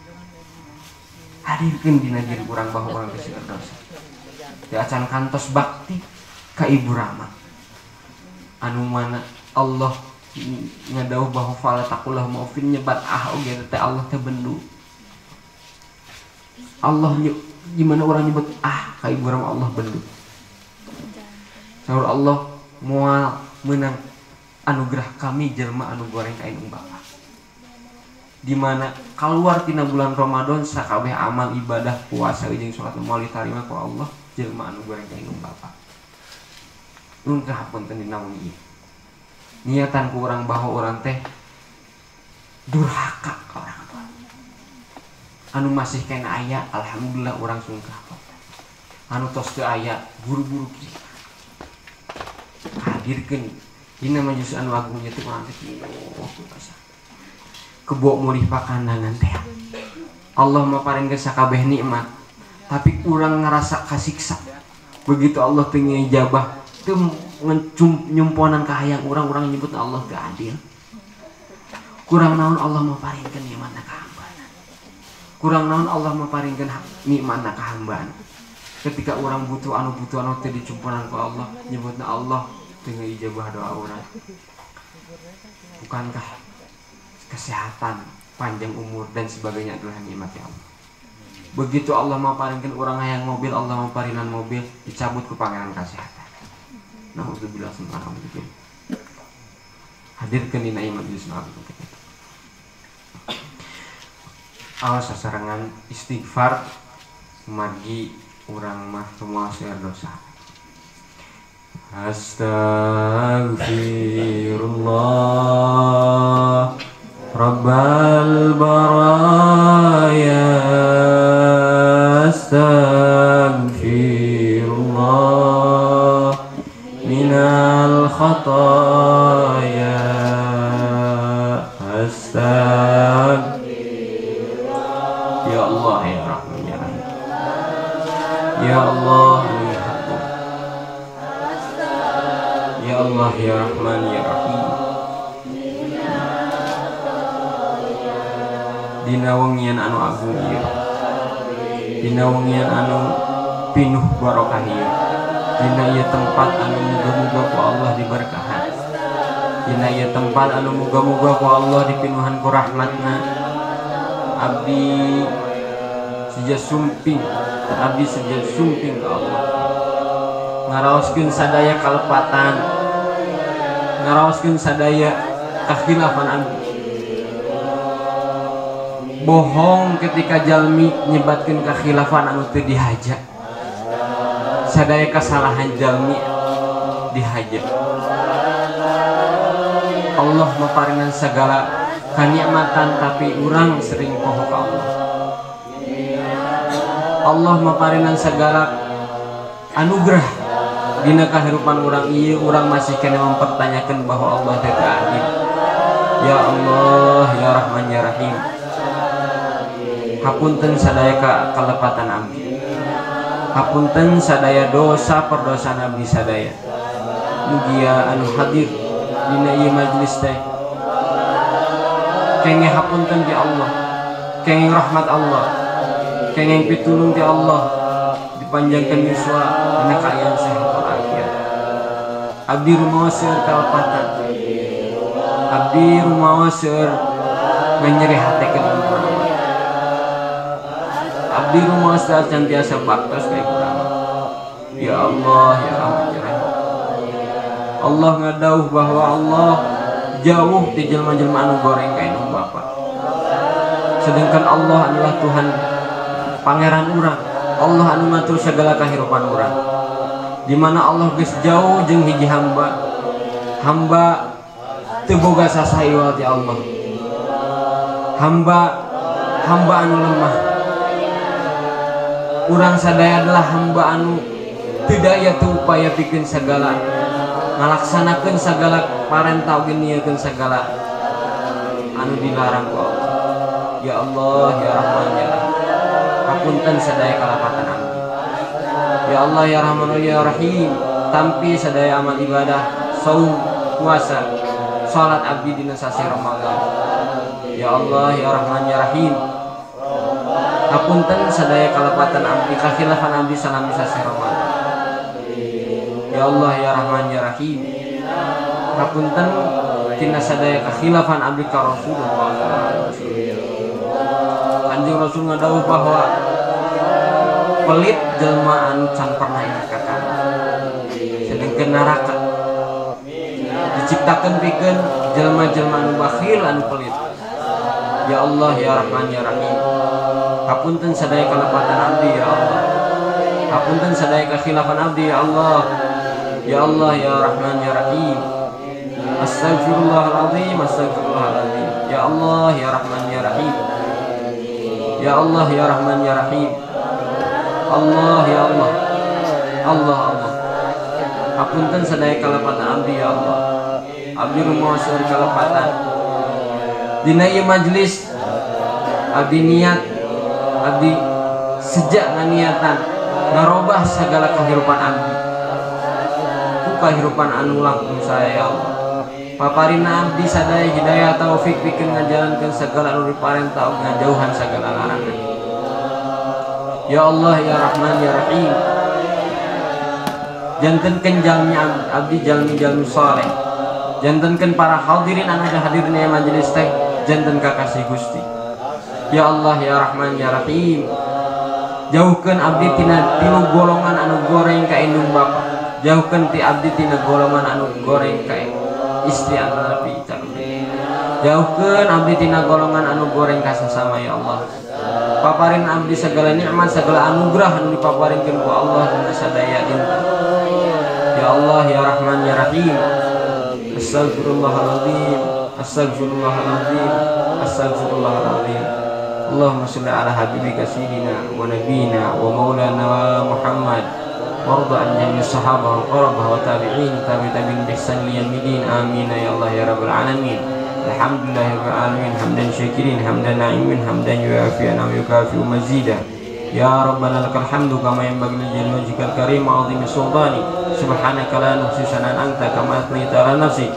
Hadirkeun dina diri urang bahwa urang teh seueur dosa. Teu acan kantos bakti ka Ibu Rama. Anu mana Allah ngadauh bahwa fala taqulah maufin nyebat ah oge teh Allah teh bendu. Allah gimana orang nyebut ah ka ibu urang Allah bendu. Saur Allah moal menang anugerah kami jelema anu goreng ka indung bapa. Di mana keluar tina bulan Ramadan sakabeh amal ibadah puasa jeung salat moal ditarima ku Allah jelema anu goreng ka indung bapa. Nun kahapunten dina wengi. Niatan ku orang bahwa orang teh durhaka ke orang tua. Anu masih kena aya, alhamdulillah orang sungkah. Anu tos teu aya, buru-buru kieu. Hadirkeun dina majelis anu agung nya teh urang teh pinuh dosa. Kebo mulih pakandangan teh. Allah maparinkeun sakabeh nikmat, tapi urang ngerasa kasiksa. Begitu Allah teu ngijabah, teu nyumponan kahayang urang-urang nyebut Allah gak adil. Kurang naon Allah maparinkeun nikmatna ka hambana. Kurang naon Allah maparinkeun nikmatna ka hambana. Ketika orang butuh anu teu dicumponan ku Allah, nyebutna Allah teu ngijabah doa urang. Bukankah kesehatan, panjang umur dan sebagainya adalah nikmat ya Allah. Begitu Allah maparinkeun urang hayang mobil, Allah maparinan mobil, dicabut ku Pangeran kesehatan. Nauzubillah subhanallah. Hadirkeun dina ieu majelis agung kita. Awas sasarengan istighfar margi urang mah semua seueur dosa. Astaghfirullah Rabbal baraya, astaghfirullah minal khataya, astaghfirullah. Ya Allah ya Rahman ya Rahim. Ya Allah ya Rahman. Ya Allah ya Rahman ya Rahim. Dina wengian anu agung ieu, dina wengian anu pinuh barokah ieu, dina ieu tempat anu muga-muga ku Allah diberkahan, dina ieu tempat anu muga-muga ku Allah dipinuhan ku rahmatna. Abdi seja sumping, abdi seja sumping ka Allah, ngaraoskeun sadaya kalepatan, ngaraoskeun sadaya kakhilafan abdi. Bohong ketika jalmi nyebatkeun kakhilafan anu teu dihaja, sadaya kesalahan jalmi dihaja. Allah maparinan segala kanikmatan tapi urang sering poho ka Allah. Allah maparinan segala anugerah dina kahirupan urang ieu, urang masih kena mempertanyakan bahwa Allah teh adil. Ya Allah, ya Rahman, ya Rahim, hapunten sadaya kalepatan abdi, hapunten sadaya dosa perdosaan abdi sadaya. Mugia anu hadir dina ieu majelis teh kenging hapunten ti Allah, kenging rahmat Allah, kenging pitulung ti Allah, dipanjangkan yuswa dina kaayaan sehat walafiat. Abdi rumaos seueur kalepatan, abdi rumaos seueur nganyeri hatekeun urang, abdi rumaos can tiasa baktos ka urang. Ya Allah, ya Rahman, ya Rahim. Allah ngadauh bahwa Allah jauh ti jelma-jelma anu goreng ka indung bapa. Sedangkan Allah adalah Tuhan pangeran urang, Allah anu ngatur segala kahirupan urang. Di mana Allah geus jauh jeung hiji hamba, hamba teu boga sasaiwal ti Allah. Hamba anu lemah. Urang sadaya adalah hamba anu teu daya teu upaya pikeun sagala, ngalaksanakeun sagala parentah oge niekeun sagala anu dilarang ku Allah. Ya Allah, ya Rahman, ya Rahim, hapunten sadaya kalepatan abdi. Ya Allah, ya Rahman, ya Rahim, tampi sadaya amal ibadah, saum, puasa, salat abdi dina sasih Ramadan. Ya Allah, ya Rahman, ya Rahim, hapunten sadaya kalepatan abdi, kakhilafan abdi salami sasih Ramadan. Ya Allah, ya Rahman, ya Rahim, hapunten tina sadaya kakhilafan abdi ka Rasulullah sallallahu alaihi wasallam. Kanjeng Rasul ngadawuh bahwa pelit jelma anu can pernah ingat ka sedengkeun neraka diciptakeun pikeun jelma-jelma anu bakhil anu pelit. Ya Allah, ya Rahman, ya Rahim, hapunten sadaya kalepatan abdi ya Allah, hapunten sadaya kakhilafan abdi ya Allah. Ya Allah, ya Rahman, ya Rahim, astagfirullahaladzim, astagfirullahaladzim. Ya Allah, ya Rahman, ya Rahim. Ya Allah, ya Rahman, ya Rahim. Allah, ya Allah, Allah, Allah, hapunten sadaya kalepatan abdi ya Allah. Abdi rumaos seueur kalepatan. Dina ieu majelis abdi niat, abdi sejak nganiatan ngarobah segala kehidupan abdi ku kahirupan anu langkung saya ya Allah. Paparina abdi sadaya hidayah taufik pikeun ngajalankeun segala anu diparentah ngajauhan segala larangan. Ya Allah, ya Rahman, ya Rahim, jantenkeun jalmi abdi jalmi-jalmi saleh, jantenkeun para hadirin anu hadirin majelis teh janten kakasih Gusti. Ya Allah, ya Rahman, ya Rahim, jauhkeun abdi tina tilu golongan anu goreng ka indung bapa, jauhkeun ti abdi tina golongan anu goreng ka istri anu nabi, jauhkeun abdi tina golongan anu goreng ka sasama ya Allah. Paparin abdi segala nikmat, segala anugerah anu dipaparinkeun ku Allah dina sadaya dinten. Ya Allah, ya Rahman, ya Rahim, astagfirullahaladzim, astagfirullahaladzim, astagfirullahaladzim. Allahumma sholli ala habibika sayyidina wa nabiyina wa maulana Muhammad warda an jami' sahabah wal qarabah wa tabi'in tabi'in bi ihsan li yaumil amin ya Allah ya rabbal alamin. Alhamdulillahirabbil alamin hamdan syakirin hamdan na'imin hamdan yuafi wa yukafi mazida. Ya Rabbana lakal hamdu kama yanbaghi li jalali wajhikal karim wa 'azimi sultani. Subhanaka la nuhsi sana'an anta kama athnayta ala nafsik.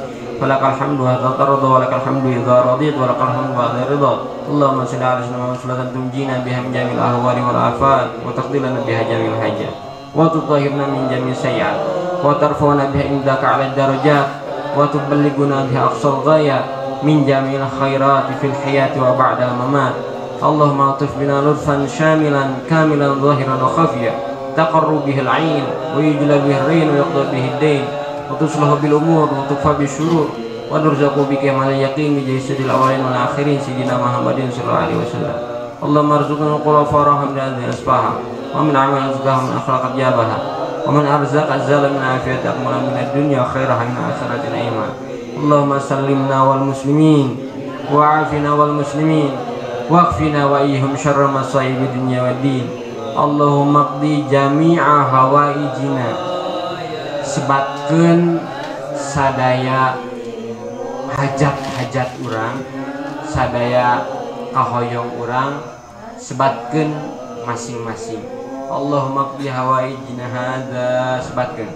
Falakal hamdu hatta tarda wa lakal hamdu idza radit wa lakal hamdu ba'da ridha. Allahumma shalli ala sayyidina Muhammad salatan tunjina biha min jamil ahwali wal afat wa taqdi lana biha jamil hajat wa tutahhirna min jamil sayyi'at wa tarfa'una biha indaka 'ala darajat wa tuballighuna biha aqsal ghayat min jamil khairati fil hayati wa ba'dal mamat. Allahumma atif bina lutfan syamilan kamilan zahiran wa khafiya taqarru bihi al-'ain wa yujla bihi ar-rain wa yuqda bihi ad-dain wa tuslahu bil umur wa tukfa bi syurur wa nurzaqu bi kamal yaqin bi sayyidil awwalin wal akhirin sayyidina Muhammadin sallallahu alaihi wasallam. Allahumma arzuqna qura faraham min hadhihi asfaha wa min amal azkaha min akhlaqat jabaha wa min arzaq azzala min afiyati aqmala min ad-dunya khairaha min akhirati naima. Allahumma sallimna wal muslimin wa afina wal muslimin waqfina wa iyyahum syarra masaib dunya wad din. Allahumma qdi jami'a hawaijina. Sebatkeun sadaya hajat-hajat urang, sadaya kahoyong urang, sebatkeun masing-masing. Allahumma qdi hawaijina hadza, sebatkeun.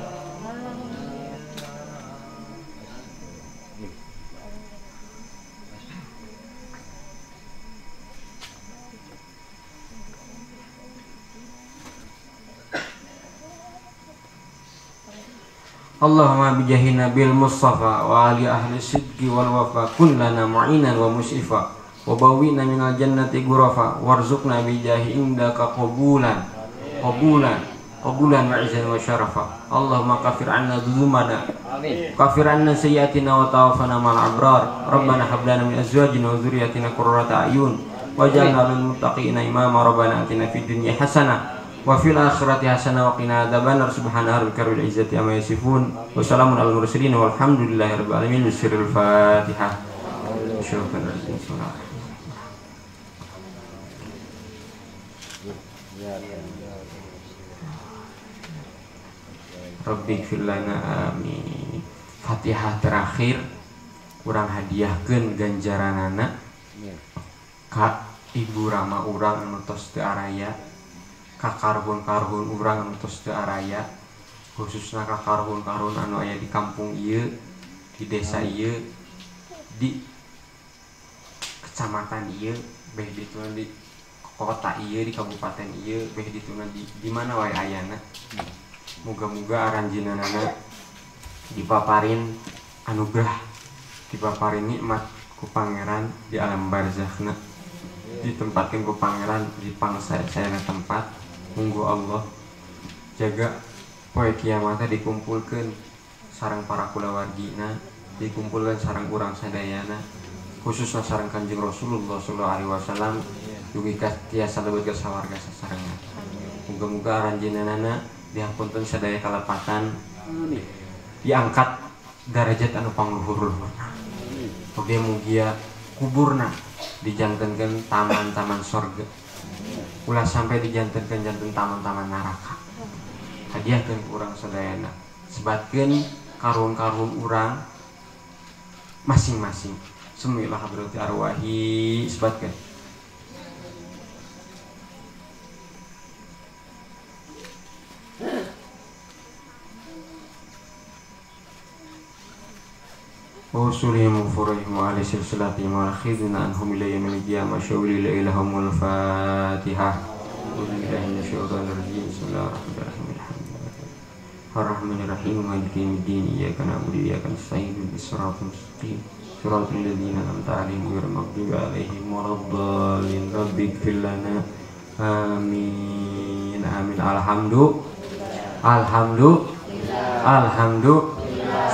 Allahumma bijahi nabil mustafa wa ali ahli sidqi wal wafa kun lana mu'inan wa mus'ifa wa bawina minal jannati ghurafa warzuqna bijahi indaka qabulan qabulan qabulan wa izan wa syarafa. Allahumma kafir anna dzunubana kafir anna sayyi'atina wa tawaffana ma'al abrar. Rabbana hab lana min azwajina wa dzurriyyatina qurrata a'yun waj'alna lil muttaqina imama. Rabbana atina fid dunya hasanah wa fil akhirati hasanah wa qina adzabannar. Subhana rabbika rabbil izzati amma yasifun wa salamun alal mursalin walhamdulillahi rabbil alamin. Bisirril Fatihah. Rabbighfir lana amin. Fatihah terakhir urang hadiahkeun ganjaranana ka ibu rama urang anu tos teu araya, ka karuhun-karuhun urang anu tos teu araya, khususna ka karuhun-karuhun anu aya di kampung ieu, di desa ieu, di kecamatan ieu, beh dituna di kota ieu, di kabupaten ieu, beh dituna di mana wae ayana. Muga-muga aranjeunana dipaparin anugerah, dipaparin nikmat ku pangeran di alam barzakhna, ditempatkeun ku pangeran di pangsa-sayana tempat. Munggu Allah jaga poe kiamatna dikumpulkeun sareng para kulawargina, dikumpulkeun sareng urang sadayana, khususna sareng Kanjeng Rasulullah sallallahu alaihi wasallam dugi ka tiasa lebet ka sawarga sasarengan. Muga-muga aranjeunana dihapunten sadaya kalepatan, diangkat derajat anu pangluhur-luhurna. Oge mugia kuburna dijantenkeun taman-taman sorga, ulah sampai dijantenkeun janten taman-taman neraka. Hadiahkeun ku urang sadayana, sebatkeun karuhun-karuhun urang masing-masing. Semilah hadrati arwahi, sebatkeun. وصولهم وفرهم وعلى سلسلتهم وأخذنا عنهم إلى يوم القيامة شاولي لهم الفاتحة. أعوذ بالله من الشيطان الرجيم. بسم الله الرحمن الرحيم. الحمد لله الرحمن الرحيم مالك يوم الدين إياك نعبد وإياك نستعين اهدنا الصراط المستقيم صراط الذين أنعمت عليهم غير المغضوب عليهم ولا الضالين. رب اغفر لنا آمين آمين. Alhamdulillah alhamdulillah alhamdulillah.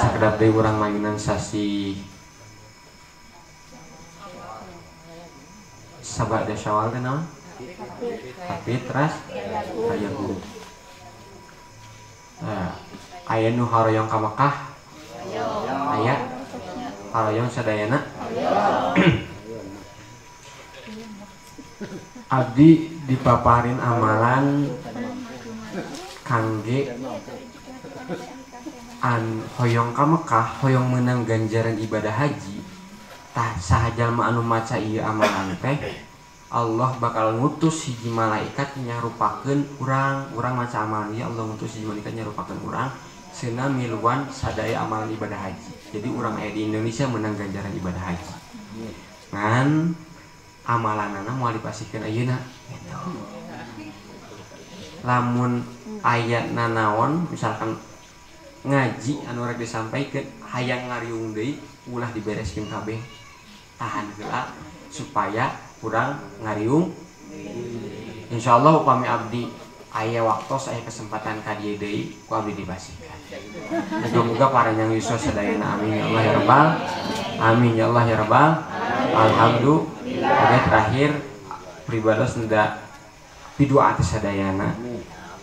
Sakedap deui urang mayunan sasih sabada Syawal teh naon? Tapi teras aya guru. Nah, aya nu haroyong ka Mekah? Aya haroyong sadayana? Abdi dipaparin amalan kangge an hoyong ka Mekah, hoyong menang ganjaran ibadah haji. Tah saha jalma anu maca ieu amalan teh, Allah bakal ngutus hiji malaikat nyarupakeun urang. Urang maca amalan ieu, Allah ngutus hiji malaikat nyarupakeun urang seuna miluan sadaya amalan ibadah haji. Jadi urang aya di Indonesia menang ganjaran ibadah haji. Ngan amalanana moal dipasihkeun ayeuna gitu. Lamun aya nanaon misalkan ngaji anu rek disampaikeun hayang ngariung deui ulah dibereskeun kabeh. Tahan heula supaya kurang ngariung. Insyaallah upami abdi aya waktos aya kesempatan ka dieu deui ku abdi dipasihkan. Muga-muga paranjang yuswa sadayana amin ya Allah ya rabbal amin ya Allah ya rabbal alhamdulillah. Oke, terakhir pribados nda pidu'a teh sadayana.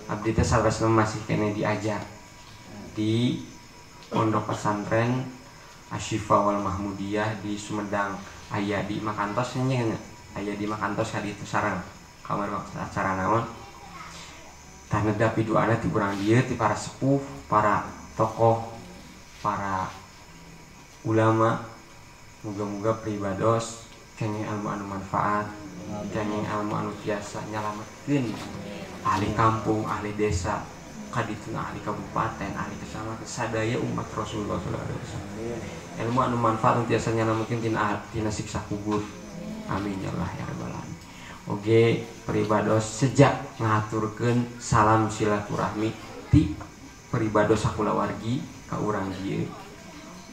Abdi teh salebasna masih kene diajar di Pondok Pesantren Asy-Syifa wal Mahmudiyah di Sumedang. Aya di Makantos nya aya di Makantos ka ditu sareng kamar waktu acara naon. Tah neda pidu'ana ti urang dieu ti para sepuh, para tokoh, para ulama. Muga-muga pribados kenging ilmu anu manfaat, kenging ilmu anu tiasa nyalametkeun ahli kampung, ahli desa, kadituna ahli kabupaten, ahli kecamatan, sadaya umat Rasulullah sallallahu alaihi wasallam. Ilmu anu manfaat anu tiasa nyalametkeun tina siksa kubur. Amin ya Allah ya rabbal alamin. Oge pribados sejak ngaturkeun salam silaturahmi ti pribados sakulawargi ka urang dieu.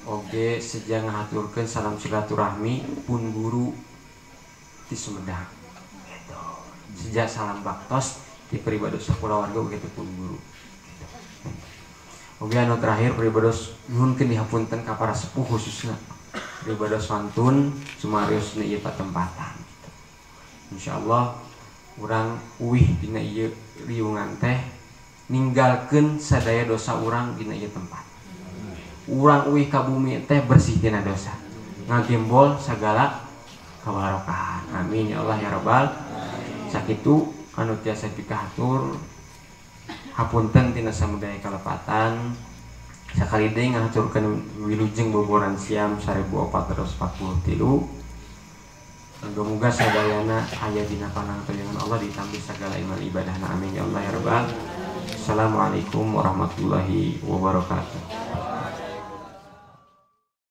Oge sejak ngaturkeun salam silaturahmi pun guru ti Sumedang. Gitu. Sejak salam baktos ti pribados sakulawarga oge ti pun guru. Gitu. Oge anu terakhir pribados nyuhunkeun dihapunten ka para sepuh khususna pribados wantun sumariosna ieu patempatan. Insyaallah urang uwih dina ieu riungan teh ninggalkeun sadaya dosa urang dina ieu tempat. Urang uwih ka bumi teh bersih tina dosa. Ngagembol sagala kabarokahan. Amin ya Allah ya rabbal. Sakitu anu tiasa dikahatur. Hapunten tina samudaya kalepatan. Sakali deui ngahaturkeun wilujeng boboran siam 1443. Muga-muga sadayana aya dina panangtoyangan Allah ditambih sagala iman ibadahna amin ya Allah ya rabbal. Assalamualaikum warahmatullahi wabarakatuh.